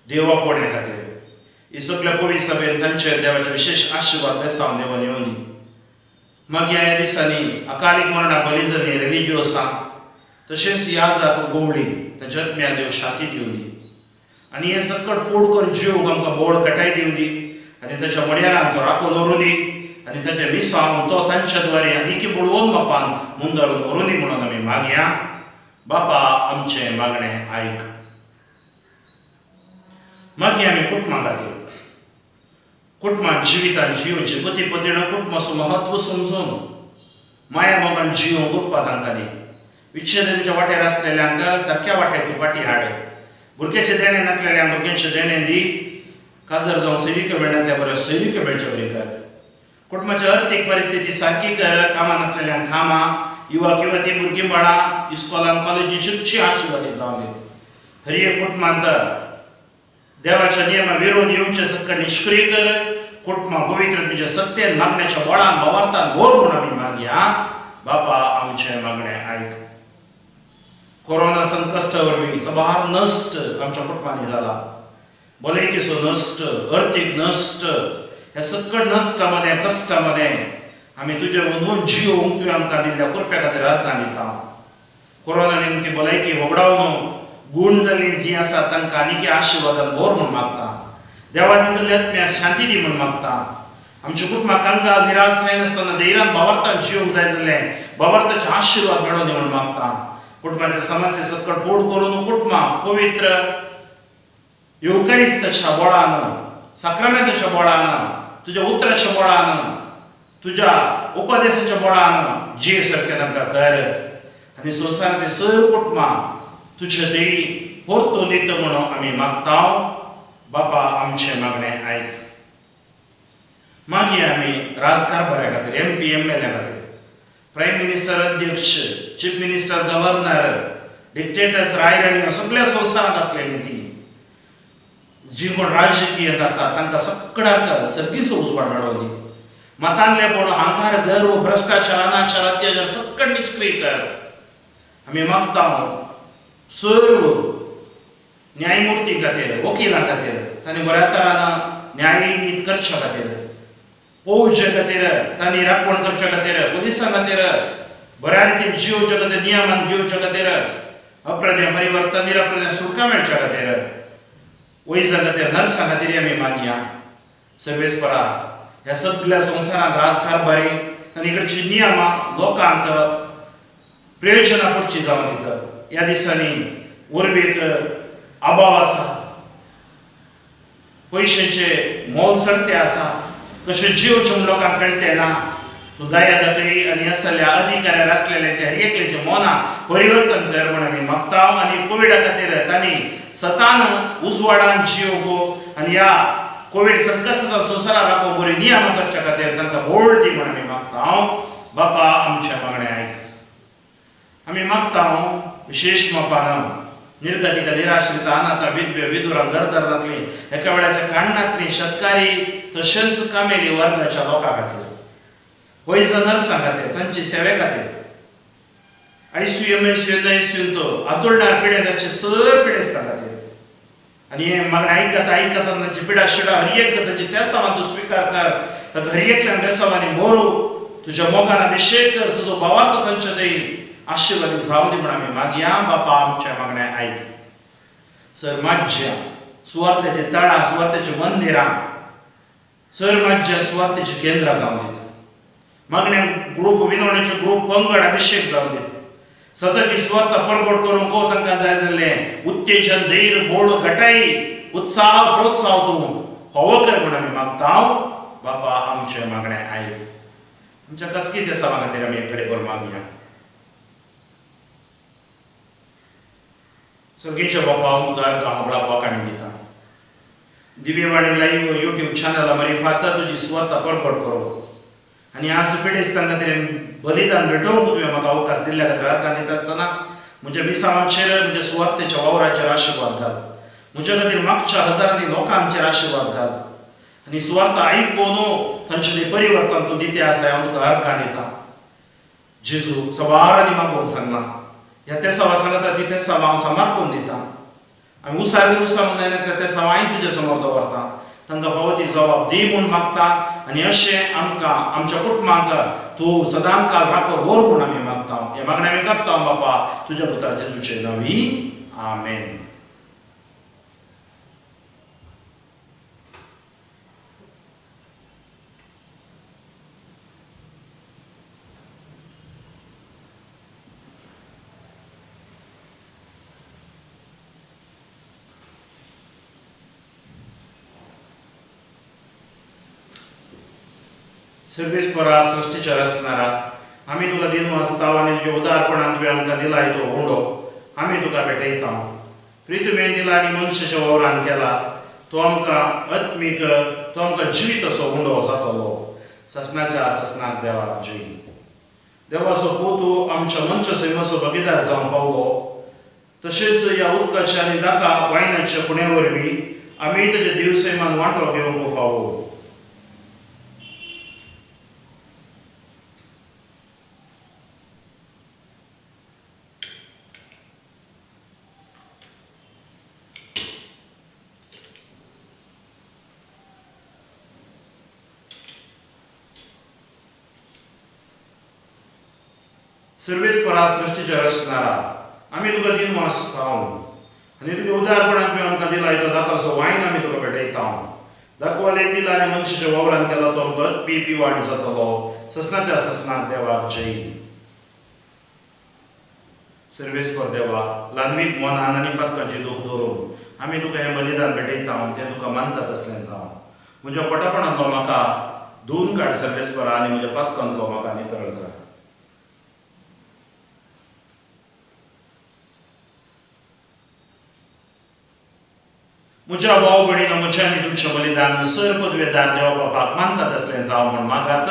देवा पोण्या खातीर, ही सगळ्या पवित्र सभेन तांचेर देवाचे विशेष आशिर्वाद बेसांव देवान येवनी. मागीर ह्या दिसांनी अकालीक मरणाक बली जाल्ली रिलिजियोसां तशेंच ह्या जाक गोवळी तांच्या आत्म्या देव शांती दिवनी आनी हें सकट फोड करून जिवंक आमकां बोळ कटाय दिवनी आनी ताच्या मड्यार आमकां राखून व्हरूं दी आनी ताचें मिसांव तो तांच्या द्वारे आनीक बळोवन बापान मुंदारून व्हरूं दी म्हणून आमी मागया. बापा आमचें मागणें आयक. मागीर आमी कुटुंबा खातीर, कुटुंबान जिवितान जियोवचें पती पतीण कुटुंबाचो म्हत्व समजून माया मोगान जियोवंक उरपा तांकां दी. विच्छेदनाच्या वाटेर आसलेल्यांक सारक्या वाटेर तूं फाटी हाड. भुरग्याचें देणें नासलेल्यांक भुरग्यांचें देणें दी. काजर जावन सैरिक्यो मेळनातल्या बऱ्यो सैरिक्यो मेळच्यो बरी कर. कुटुंबाची अर्थीक परिस्थिती सारकी कर. कामां नासलेल्यांक कामां, युवक युवती भुरगीं बाळां इस्कॉलान कॉलेजीन शिकची आशिर्वादी जावं दी. हर एक कुटुंबांत देवाच्या नियमा विरोध येवचे सक्कड निश्क्रिय कर. कुटुंबां पवित्र तुज्या सत्तेन मागण्याच्या बळान भावार्थान भर म्हूण आमी मागया. बापा आमचें मागणें आयक. कोरोना संकश्टा वरवीं सबार नश्ट आमच्या कुटुंबांनी जाला. भलायकेचो नश्ट, अर्थीक नश्ट, ह्या सक्कड नश्टा मदें कश्टा मदें आमी तुजे वनून जियोवंक तुवें आमकां दिल्ल्या कृपे खातीर अर्दां दिता. कोरोना निमती भलायकी होगडावन गूण जाल्लीं जीं आसा तांकां आनीक आशिर्वादान भर म्हूण मागता. देवानी जाल्ल्या आत्म्या शांती दी म्हूण मागता. आमच्या कुटुंबाक कंगाल निराश जायनासतना धैर्यान भावार्थान जियोवंक जाय जाल्लें भावार्थाचे आशिर्वाद मेळोवन दी म्हूण मागता. कुटुंबाच्या समस्या सकट पोड करून कुटुंबां पवित्र येवकारिस्ताच्या बळान, साक्रामेंताच्या बळान, तुज्या उतराच्या बळान, तुज्या उपदेशाच्या बळान जिये सारकें तांकां कर आनी संवसारांतलीं सर्व कुटुंबां तुजे देई परतून दिता म्हणून आमी मागता. बापा आमचें मागणें आयक. मागीर आमी राजकारभारा खातीर, M P M L A खातीर, प्रायम मिनिस्टर अध्यक्ष, चीफ मिनिस्टर, गव्हर्नर, डिक्टेटर्स, रायराणी सगळ्या संवसारांत आसलेली ती जी कोण राजकीय आसा तांकां सगळ्यांक सर्गीचो उजवाड मेळोवन दी. मतांतले कोण अहंकार, गर्व, भ्रश्टाचार, अनाचार, अत्याचार सगळें निश्क्रिय कर. आमी मागता सर्व न्यायमूर्ती खातीर, वकिलां खातीर, तांणी बऱ्या तरान न्यायनीत करच्या खातीर, फौजे खातीर, तांणी राखण करच्या खातीर, पुलिसां खातीर, बऱ्या रितीन जिवच्या खातीर, नियमान जिवच्या खातीर, अपराध्या परिवर्तन, निरपराध्या सुटका मेळच्या खातीर, वैजा खातीर, नर्सां खातीर आमी मागया. सर्वेस्परा ह्या सगळ्या संवसारांत राजकारभारी तांणी करची नियमां लोकांक प्रयोजना पडची जावन दितात. ह्या दिसांनी उर्बेक अभाव आसा, पयशेचे मोल चडते आसा, कशें जिवचें म्हूण लोकांक कळटे ना. तूं दया दाखय आनी असल्या अधिकाऱ्यार आसलेल्यांच्या हर एकल्याच्या मनां परिवर्तन कर म्हूण आमी मागता. आनी कोविडा खातीर तांणी सतान उजवाडान जिवो आनी ह्या कोविड संकश्टांत संवसाराक राखूंक बरी नियमां करच्या खातीर तांकां बोळ दी म्हूण आमी मागता. बापा आमच्या मागणें आयक. आमी मागता विशेश मापान निर्गतिका, निराश्रित, अनाथ, विधवे, विधुरां, घरदारांतली, एका वेळाच्या काण्णांतली, शेतकारी तशेंच कामेरी वर्गाच्या लोकां खातीर, वैज नर्सां खातीर, तांचे सेवे खातीर, आयसीयू, एमआयसीयू, एनआयसीयूंत आतोडणार पिडेस्तांचे सर पिडेस्तां खातीर. आनी हें मागणें आयकता आयकता तांची पिडा शिडा हर एक तांची तेसावान तूं स्विकार कर. ताका हर एकल्यान बेसावांनी मोरू, तुज्या मोगान अभिशेक कर, तुजो भावार्थ तांच्या थंय आशिर्वादीत जावं दी म्हूण आमी मागया. बापा आमच्या मागणें आयक. सर माज्या सुवार्थाचे तळां, सुवार्थाचीं मंदिरां, सर माज्या सुवार्थाचीं केंद्रां जावन दित. मागण्या ग्रूप, विनवणेचे ग्रूप, पंगड अभिशेक जावन दित. सताची सुवार्थ परगट करूंक गो तांकां जाय जाल्लें उत्तेजन, धैर्य, बोळ, घटाई, उत्साह, प्रोत्साह तूं फावो कर म्हूण आमी मागता. बापा आमचें मागणें आयक. आमच्या कसकी देसावा खातीर आमी एक कडेन मागया. सर्गेच्या बापा, हांव तुका अर्गां होगळा वाखाणी दिता. दिव्यवाणी लायव्ह यूट्यूब चॅनला मारिफात तुजी सुवार्ता परगट करूं आनी आज पिडेस्तां खातीर बलिदान भेटोवंक तुवें म्हाका अवकाश दिल्ल्या खातीर अर्गां दिता आसतना म्हज्या मिसांवाचेर, म्हज्या सुवार्तेच्या वावराचेर आशिर्वाद घाल. म्हज्या खातीर मागच्या हजारांनी लोकांचेर आशिर्वाद घाल आनी सुवार्ता आयकून तांचे परिवर्तन तूं दिते आसा हांव तुका अर्गां दिता. जेजू सवारांनी मागोवंक सांगलां, ह्या तेसावा सांगता ती तेसावा हांव समर्पून दिता. आमी उसार उसार जायना त्या तेसावा हांव तुज्या समोर दवरता. तांकां फावो ती जबाब दी म्हूण मागता आनी अशें आमकां आमच्या कुटुंबांक तूं सदां काल राखो दवर म्हूण आमी मागता. हें मागणें आमी करता बापा तुज्या पुता जेजूचे नांवी. आमेन. सर्वेस्परा सृश्टीच्या रचणारा, आमी तुका दिनवासता आनी तुज्या उदारपणान तुवें आमकां दिलाय तो हुंडो आमी तुका भेटयता. प्रितुवेन दिला आनी मनशाच्या वावरान केला तो आमकां आत्मीक, तो आमकां जिवीत असो हुंडो जातलो. ससनाच्या ससनाक देवाक जय. देवाचो पूत आमच्या मनशा सैमाचो भागीदार जावन पावलो. तशेंच ह्या उदकाच्या आनी दाका वायनाच्या पुण्या वरवीं आमी ताच्या देव सैमान वांटो घेवंक फावो. सर्वेस्परा सृश्टीच्या रचणारा, आमी तुका दिनवासता आनी तुज्या उदारपणान तुवें आमकां दिलाय तो दाखलसो वायन आमी तुका भेटयता. दाखवाले दिला आनी मनशाच्या वावरान केला तो आमकां पी पिवाण जातलो. ससनाच्या ससनाक देवाक जय. सर्वेस्पर देवा, ल्हानवीक मनान आनी पातकाची दूख दवरून आमी तुका हें बलिदान भेटयता तें तुका मानता तसलें जावं. म्हज्या पोटापणांतलो म्हाका धुवन काड सर्वेस्परा आनी म्हज्या पातकांतलो म्हाका नितळ कर. म्हज्या भाव भयणीनो, म्हज्या आनी तुमचें बलिदान सर पदवेदार देवा बापाक मानता तसलें जावं म्हूण मागात.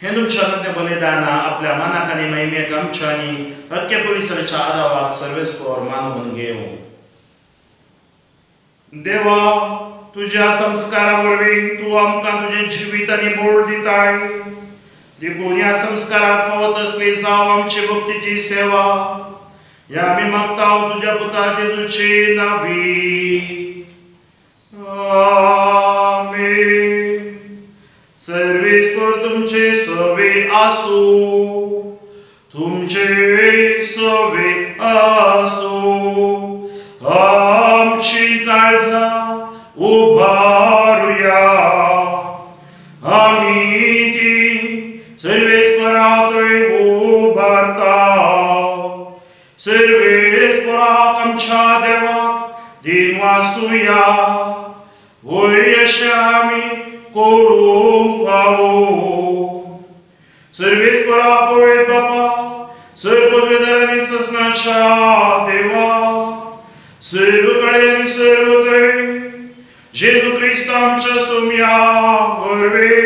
हें तुमच्या हातांतलें बलिदान आपल्या मनाक आनी महिमेक आमच्या आनी अख्ख्या पवित्रच्या आदावाक सर्वेस्पर मानून घेवं. देवा तुज्या संस्कारा वरवीं तूं आमकां तुजें जिवीत आनी मोड दिताय देखून ह्या संस्काराक फावत तसली जावं आमची भक्तीची सेवा ह्या आमी मागता तुज्या पुता जेजूचे नांवी आमेन। सर्वेस्पर तुमचे सवे आसूं तुमचे सवे आसूं आमची काळजां उबारुया आमी ती सर्वेस्परातय उबारता। सर्वेस्पराक आमच्या देवाक दिनवासुया वय अशें आमी करूंक फावो। सर्वेस्परा पवित्र बापा सर्व पदवेदार आनी ससनाच्या देवा सर्व काळे आनी सर्व थंय जेजू क्रिस्त आमच्या सोम्या वरवीं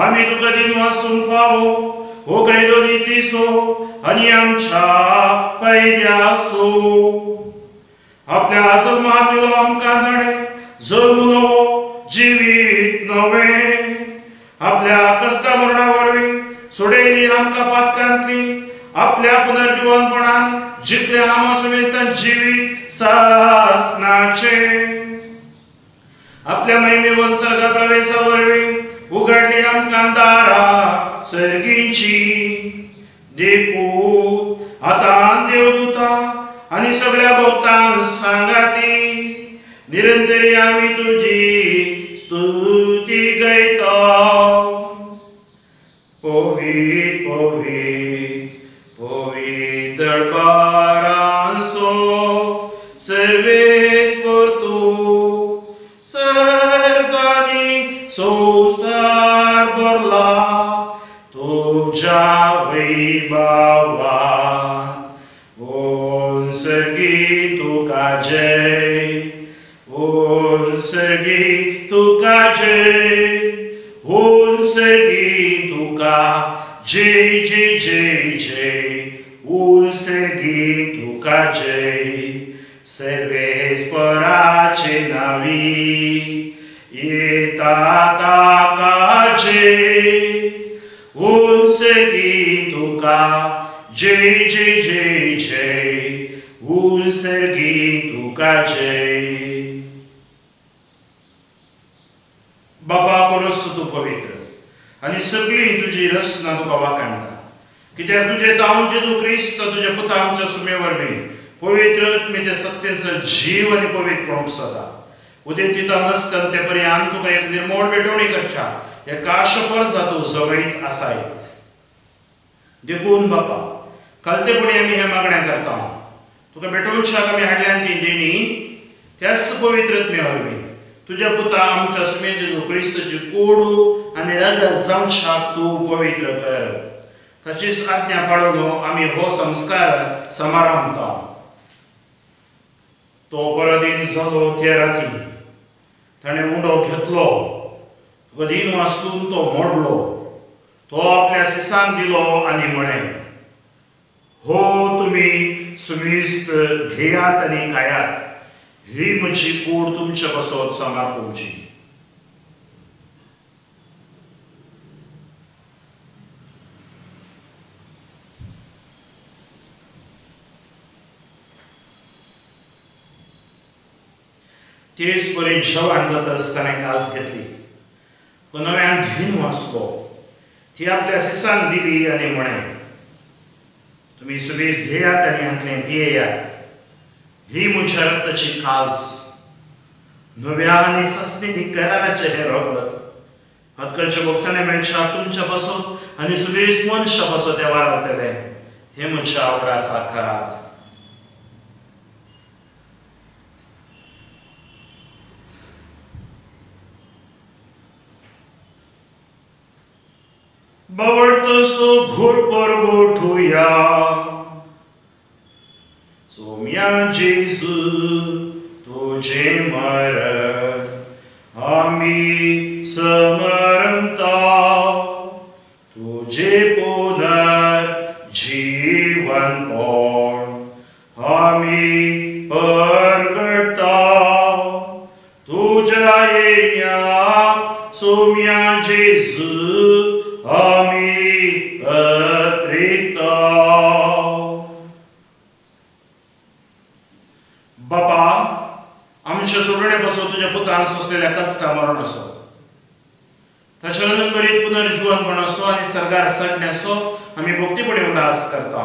आमी तुका दिनवासूंक फावो हो कायदो नितीचो आनी आमच्या फायद्याचो। आपल्या जल्मान दिलो आमकां ताणें जल्म नवो जिवीत नवें आपल्या कश्टा मरणा वरवीं सोडयली आमकां पातकांतली आपल्या पुनर्जिवनपणान जितले आमा सुमेस्तान जिवीत सासनाचें आपल्या महिमेवन सर्गा प्रवेशा वरवीं उगडली आमकां दारां सर्गींची। देखून आतां देवदूतां आनी सगळ्या भक्तांक सांगाती निरंतरी आमी तुजी स्तुती गायता। पवित्र पवित्र पवित्र बारांसो सर्वेस्पर तूं सर्गांनी संवसार भरला तुज्या वैभवान। ओम सर्गी तुका जय ओम सर्गी तुका जय ओम सर्गी तुका जय जय जय जय ओम सर्गी तुका जय। सर्वेस्पराचे नावी येता ताका जय ओम सर्गी तुका जय जय जय जय ओम सर्गी तुका जय। बाबा परस तूं पवित्र आनी सगळी तुजी रचना तुका वाखाणटा कित्याक तुजें दावन जेजू क्रिस्त तुज्या पुता आमच्या सुमे वरवीं पवित्र आत्म्याच्या सत्तेचो जीव आनी पवित्रपण उपसता। उदेंतिता नासतना ते परी आमी तुका एक निर्मोळ भेटवणी करच्या एका परजा तूं जवळीत आसाय। देखून बापा खालतेपणी आमी हें मागणें करता तुका भेटोवच्याक आमी हाडल्यान ती देणी त्याच पवित्र आत्म्या वरवीं तुज्या पुता आमच्या सुमे जेजू क्रिस्तची कोडू आनी रगत जावच्याक तूं पवित्र कर। ताचीच आज्ञा पाळून आमी हो संस्कार समारंभता। तो परदीन जालो त्या राती ताणें उंडो घेतलो तुका दीन वासून तो मोडलो तो आपल्या सिसान दिलो आनी म्हळें हो तुमी सुमिस्त घेयात आनी खायात ही म्हजी कूड तुमचे पासत समर्पणची। तेच परी जेवण जाता आसतना काल्स घेतली तो नव्यान धीन वाचलो ती आपल्या सिसान दिली आनी म्हळें तुमी सुबेज घेयात आनी हांतलें पियेयात ही म्हज्या रक्ताची काल्स नव्या आनी सासणी कराराचें हें रगत हतकलच्या बोक्सांनी मेळच्या तुमच्या पासत आनी सुबेज मनशा पासत हें वारावतलें हें म्हज्या उगडासाक करात। बावडतसो घोट परगोठुया सोम्या जेजू तुझे मरण आमी समरंता तुझे पुनर जीवन पण आमी परगटा। सोम्या जेजू आमी अत्रिता. बापा, आमच्या सोडणे पासून तुज्या पुतान सोंसलेल्या कश्टा मरण असो, ताच्या अनंतभरीत पुनर्जीवनपण असो आनी सर्गार चडण्याचो आमी भक्तीपणी उडास करता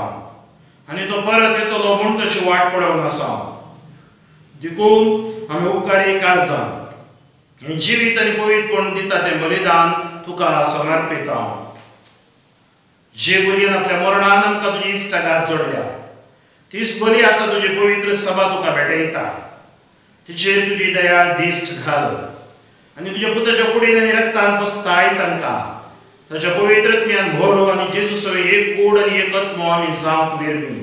आनी तो परत येतलो म्हूण ताची वाट पळोवन आसा. देखून आमी उपकारी काळजान हें जिवीत आनी पवित्रपण दिता तें बलिदान तुका समर्पिता. जे बलयेन आपल्या मरणान आमकां तुजी इश्टागात जोडल्या तीच बली आतां तुजी पवित्र सभा तुका भेटयता. तिचेर तुजी दयाळ दिश्ट घाल आनी तुज्या पुताच्या कुडीन आनी रक्तान पस्ताय तांकां. ताच्या पवित्रत्म्यान भरू आनी जेजू सवें एक कूड आनी एक आत्मो आमी जावंक निर्मी.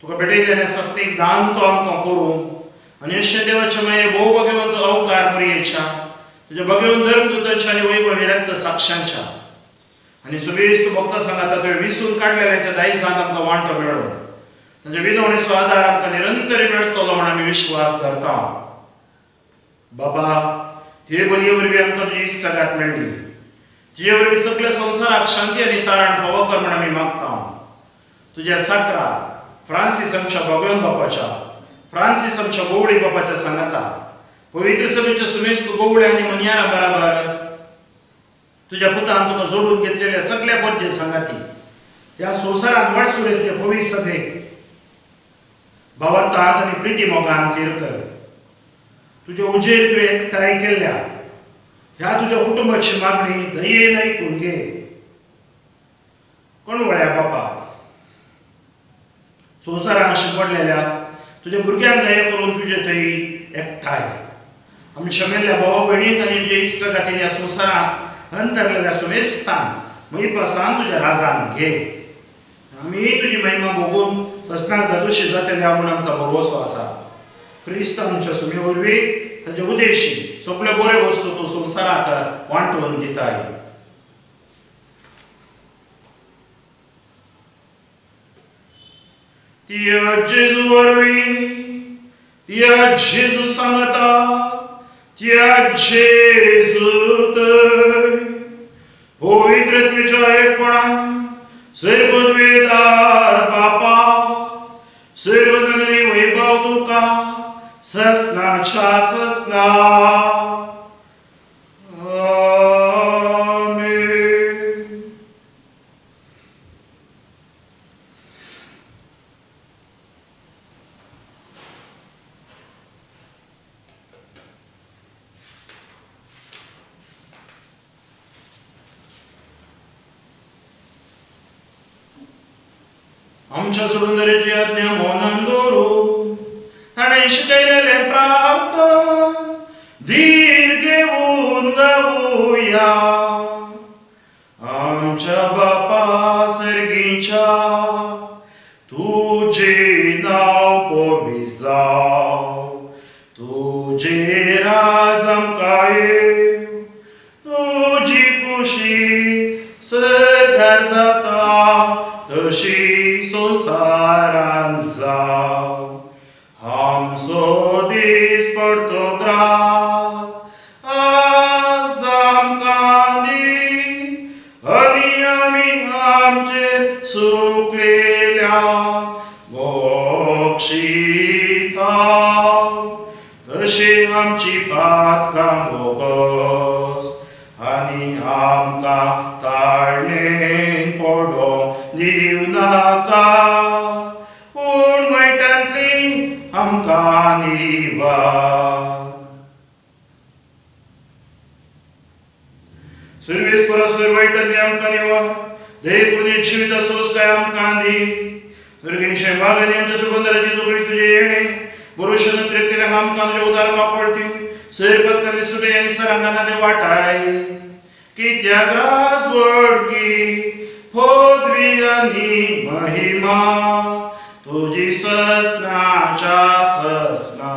तुका भेटयल्ल्या सस्तीक दान तो आमकां करूं आनी अशें देवाच्या माये भोव भगवंत अवकार मरयेच्या तुज्या भगवंत धर्मदूतांच्या आनी वैभवी रक्त साक्षांच्या आनी सुबेस्त भक्ता सांगाता तुवें विसून काडलेल्यांच्या दायजांत आमकां वांटो मेळूं. तांच्या विनवणेचो आदार आमकां निरंतर मेळटलो म्हूण आमी विश्वास धरता. बाबा, हे बलये वरवीं आमकां तुजी इश्टागात मेळ्ळी, तिजे वरवीं सगळ्या संवसाराक शांती आनी तारण फावो कर म्हूण आमी मागता. तुज्या साकरा फ्रांसीस आमच्या भगवंत बापाच्या, फ्रांसीस आमच्या गोवडी बापाच्या सांगाता पवित्र सभेच्या सुमेस्त गोवड्या आनी मनियारा बराबर तुज्या पुतान तुका जोडून घेतलेल्या सगळ्या परजे सांगाती ह्या संवसारांत वाटसुरे तुज्या पवित्र सभेक भावार्थात आनी प्रिती मोगान थीर कर. तुज्या उजेर तुवें एकठांय केल्ल्या ह्या तुज्या कुटुंबाची मागणी दयेन आयकून घे. कोण वळ्या बापा, संवसारांत शिंपडलेल्या तुज्या भुरग्यांक दया करून तुजे थंय एकठांय आमच्या मेल्ल्या भावा भयणीक आनी तुज्या इश्टा खातीर ह्या संवसारांत अंतरलेल्या सुमेस्तान महिपासान तुज्या राजान घे. आमी तुजी महिमा भोगून सजनाक दादोशी जातल्या म्हूण आमकां भरवसो आसा. क्रिस्त आमच्या सुमे वरवीं ताच्या उदेशी सगळ्यो बऱ्यो वस्तू तूं संवसाराक वांटून दिताय. त्या जेजू वरवीं, त्या जेजू सांगता, त्या जेजू थंय पवित्रत्वेच्या एकपणान सर्वद्वेदार बापा सर्वधनी वैभव तुका ससनाच्या ससना. आमेन. आमच्या सोडून आज्ञा मौनान दवरू ताणें शिकयलेलें प्रार्थन धीर घेवन गावया. आमच्या बापा सर्गीच्या तुजें नांव पवित्र जावं, तुजें राज आमकां येवं, तुजी खुशी सर्गार जाता तशी संवसारांत जावं. आमचो दीस पडतो ग्रास आज आमकां दी आनी आमी आमचेर सुकलेल्या बक्षिता तशी आमची पातकां भोगस आनी आमकां ताळणेन पडोवंक दिवं नाका, पूण वायटांतली आमकां निवार. सुरवेस परसर वायटांतली आमकां निवार, दये करून जिविता सोंसकाय आमकां दी. सुर्गींचे वाग आनी आमच्या सुगंधरा जेजू क्रिस्तूचें येणें बरोवच्या नंतर आमकां तुज्या उदार कापडतील सैर पदकांनी सुटे आनी सरांगांनी वाटाय. कित्याक राजवडकी पदवी आनी महिमा तुजी ससनाच्या ससना.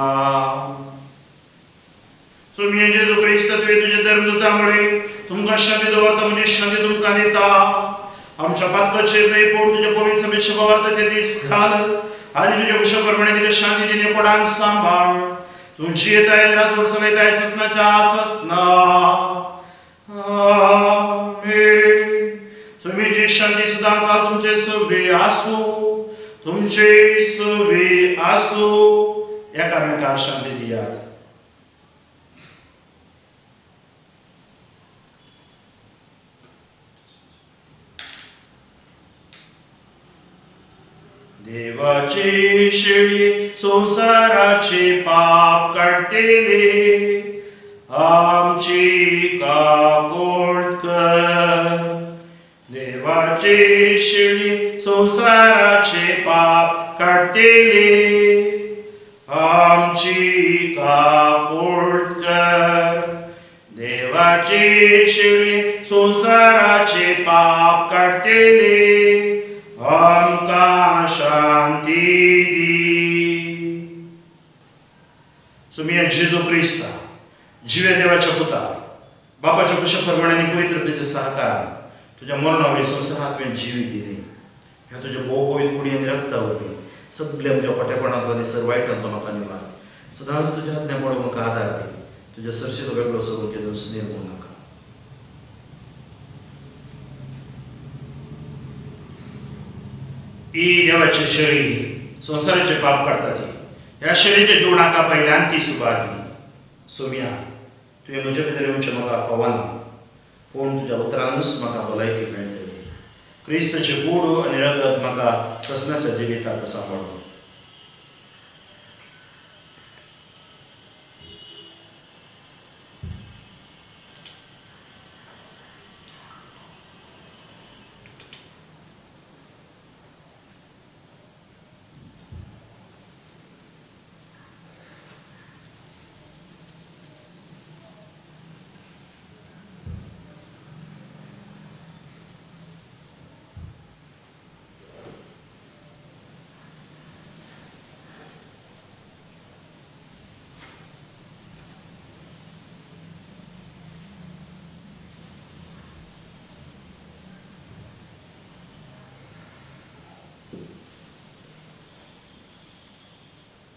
सुमी जेजू क्रिस्त तुवें तुज्या धर्मदूतामुळे तुमकां शांती दवरता म्हणजे शांती तुमकां दिता. आमच्या पातकाचेर न्हय पूण तुज्या पवित्र सभेच्या भावार्थाचे दीस घाल आनी तुज्या कुशा प्रमाणे तुज्या शांतीचे कोणाक सांबाळ. तुमची येताय राजवट चलयताय ससनाच्या ससना. म्हजी शांती सदांकाळ तुमचे सवे आसूं, तुमचे सवे आसूं. एकामेका शांती दियात. देवाची शेळी संसाराचे पाप काडटेले, आमची काकूट कर. देवाची शेळी संसाराचे पाप काडटेले, आमची काकूट कर. देवाची शेळी संसाराचे पाप काडटेले, आमकां शांती दी. सुमिया जेजू क्रिस्ता जिव्या देवाच्या पुता बापाच्या कुशा प्रमाणे आनी पवित्रतेच्या सहकारान तुज्या मरणावरी संवसारांत तुवें जिवीत दिली. ह्या तुज्या भोव पवित्र कुडी आनी रक्ता वरवीं सगल्या म्हज्या खोटेपणांतलो आनी सर वायटांतलो म्हाका निवार. सदांच तुज्या आज्ञा पडून म्हाका आदार दी. तुज्या सरशीलो वेगळो सरून केदोस निर्मूळ नाका. ही देवाची शेळी संवसाराचे पाप काडटा ती ह्या शेळीच्या जीवनाका पहिल्यान ती सुबार दी. सोम्या तुवें म्हजे भितर येवचें म्हाका फावना, पूण तुज्या उतरानूच म्हाका भलायकी मेळटली. क्रिस्ताचे कूड आनी रगत म्हाका ससनाच्या जिविताक सांबाळूं.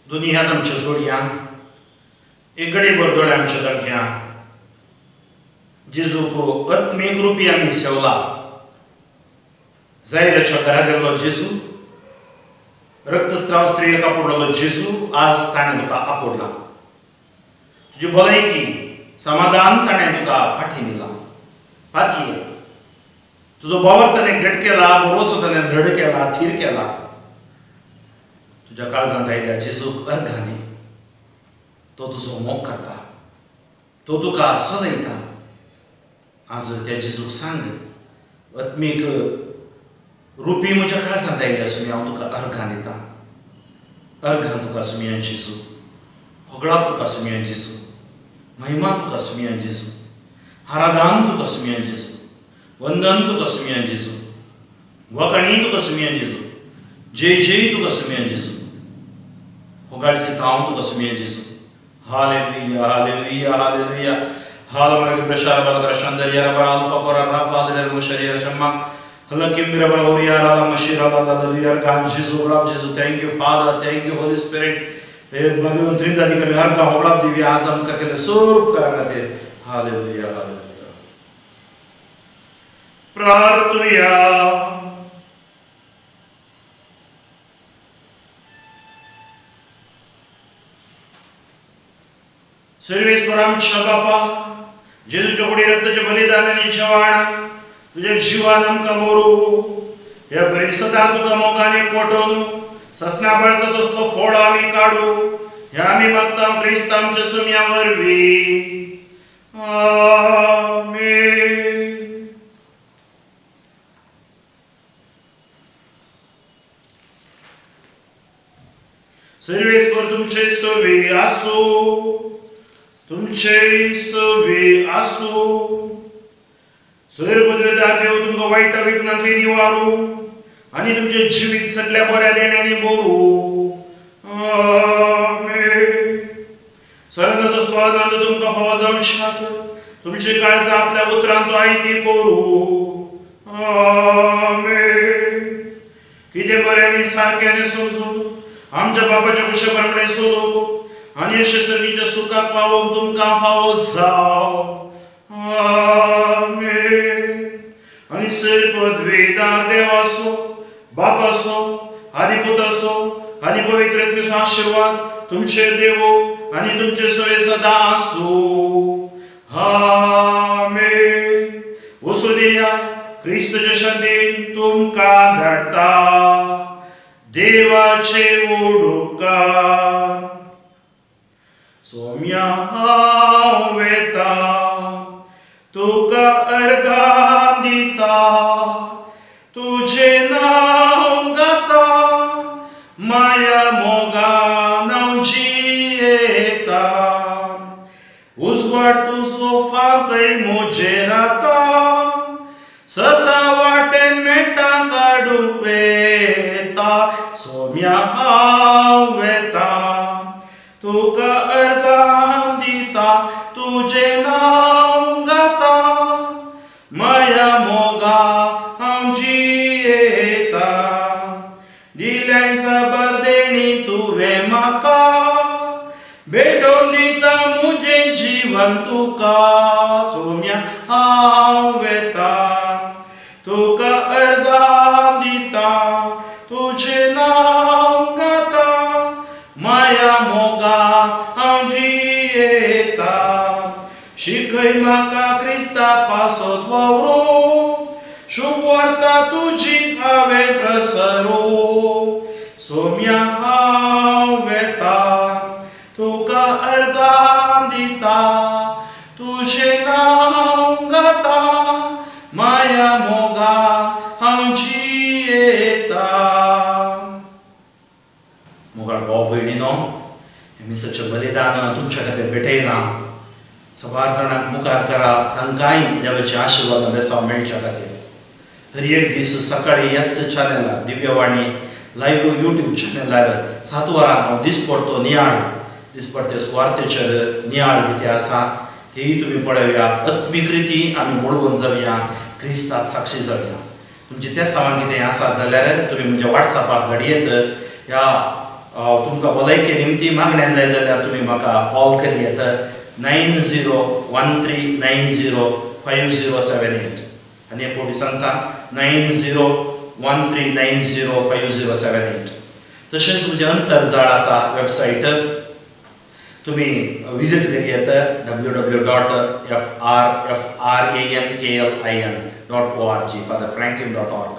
दोन्ही हात आमच्या जोडया, एक गडीभर दोळे आमच्या दाखया. जेजूक आत्मीक रुपी आमी सेवला. जायराच्या घरा गेल्लो जेजू, रक्तस्राव स्त्रियेक आपोडलेलो जेजू आज ताणें तुका आपोडला. तुजी भलायकी समाधान ताणें तुका फाटी दिलां. फाती तुजो बावर ताणें घट केला, बरोसो ताणें धड केला, थीर केला. तुज्या काळजांत आयल्या जेजूक अर्घां दी. तो तुजो मोग करता, तो तुका चलयता. आज त्या जेजूक सांग, आत्मीक रुपी म्हज्या काळजांत आयल्या सुमी हांव तुका अर्घां दितां. अर्घां तुका सुमयान जेजू, होगळाप तुका सुमयान जेजू, महिमा तुका सुमयान जेजू, आराधन तुका सुमयान जेजू, वंदन तुका सुमयान जेजू, वखाणी तुका सुमयान जेजू, जय जय तुका सुमयान जेजू, होगाळ सितांव तुका सुमयान जेजू. Hallelujah, hallelujah, hallelujah. हाल प्रशार बलकर शंदर बराल फकोर राफाल मुशरियर शम्मा हलकिम रबर ओरिया राला मशीर राला ललियर गान जेजू राम जेजू. Thank you Father, thank you Holy Spirit. हे भगवान त्रिंदादी कमी हर का होगळाप दिव्य आज आमकां केले स्वरूप करा खातीर. Hallelujah, hallelujah. प्रार्थुया. सर्वेस्पर आमच्या बापा, जेजूच्या कुडी रक्ताचे बलिदान आनी जेवण तुज्या जिवान आमकां बरू. हे बरी सदां तुका मोगान एकवटोवन ससना पळता तसलो फोड आमी काडू. ह्या आमी मागता क्रिस्त आमच्या सुमया वरवीं. आमेन. सर्वेस्पर तुमचे सवे आसूं, तुमचे सवे आसूं. सैरपदवेदार देव तुमकां वायट विघ्नांतली निवारू आनी तुमचें जिवीत सगल्या बऱ्या देण्यांनी भरू. आमेन. सरांत तसलो आनंद तुमकां फावो जावन शाक तुमची काळजां आपल्या उतरान तो आयती करूं. आमेन. कितें बरें आनी सारकें समजून आमच्या बापाच्या कुशे प्रमाणे सोदूंक आनी अशें सर्गीच्या सुखाक पावोवंक तुमकां फावो जावं. आमेन. आनी आनी पदवीदार देवाचो बापाचो आनी पुताचो आनी पवित्र आत्म्याचो आशीर्वाद तुमचेर देवो आनी तुमचे सवे सदां आसूं. आमेन. वचूं दिया क्रिस्तुचे शांतीन तुमकां धाडटा. देवाचे उपकार. सोम्या हांव वेता तुका अर्घां दिता, तुजें नांव गाता, माया मोगान हांव जियेता. उजवाड तुजो फांकय म्हजेर आतां, सदां वाटेन मेटां काडूंक वेता. सोम्या हांव वेता तुका अर्घां दिता, तुजें नांव गाता, माया मोगा हांव जियेता. दिल्याय साबार देणी तुवें म्हाका, भेटोवन दिता म्हजें जीवन तुका. सोम्या हांव वेता तुका अर्घां दिता, तुजें नांव गाता, माया मोगा हांव जियेता. शिकय म्हाका क्रिस्ता पासत वावरूंक, शुभ वार्ता तुजी हांवें प्रसरूंक. सोम्या हांव वेता तुका अर्घां दिता, तुजें नांव गाता, माया मोगा हांव जियेता. मोगाळ भाव भयणीनो, हें मिसाचें बलिदान तुमच्या खातीर भेटयलां. साबार जाणांक मुखार करा, तांकांय देवाचे आशिर्वाद बेसांव मेळच्या खातीर. हर एक दीस सकाळी ह्याच चॅनलार दिव्यवाणी लायव्ह यूट्यूब चॅनलार 7 वरांक हांव दिसपडतो नियाळ, दिसपडते सुवार्तेचेर नियाळ कितें आसा तेय तुमी पळोवया. आत्मीक रिती आमी बळवंत जावया, क्रिस्ताक साक्षी जावया. तुमचे त्या सामान कितें आसा जाल्यार तुमी म्हज्या वॉट्सॅपाक धाडयेत. ह्या तुमकां भलायके निमती मागणें जाय जाल्यार तुमी म्हाका कॉल करयेत 9013905078. आनी एक फावटी सांगता 9013905078. तशेंच म्हजें अंतरजाळ आसा वेबसायट, तुमी विजीट करयेत www.frfranklin.org fatherfranklin.org.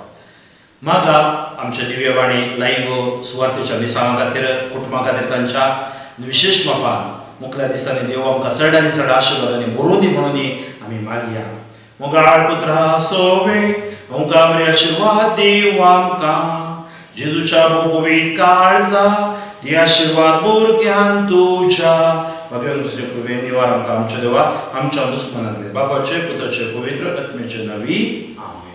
म्हाका आमच्या दिव्यवाणी लायव्ह सुवार्तेच्या मिसांवा खातीर, कुटुंबा खातीर तांच्या विशेश मापान मुखल्या दिसांनी देव आमकां चड आनी चड आशिर्वादांनी भरून दी म्हणून आमी मागया. मोगाळ पुत्रा सोवे तुमकां बरे आशिर्वाद दिवं आमकां, जेजूच्या पवित्र काळजा दी आशिर्वाद भुरग्यान तुज्या. भगवान तुजे कृपेन निवार आमकां आमच्या देवा आमच्या दुस्मनांतले. बापाचे पुताचे पवित्र आत्म्याचे नांवी आमेन.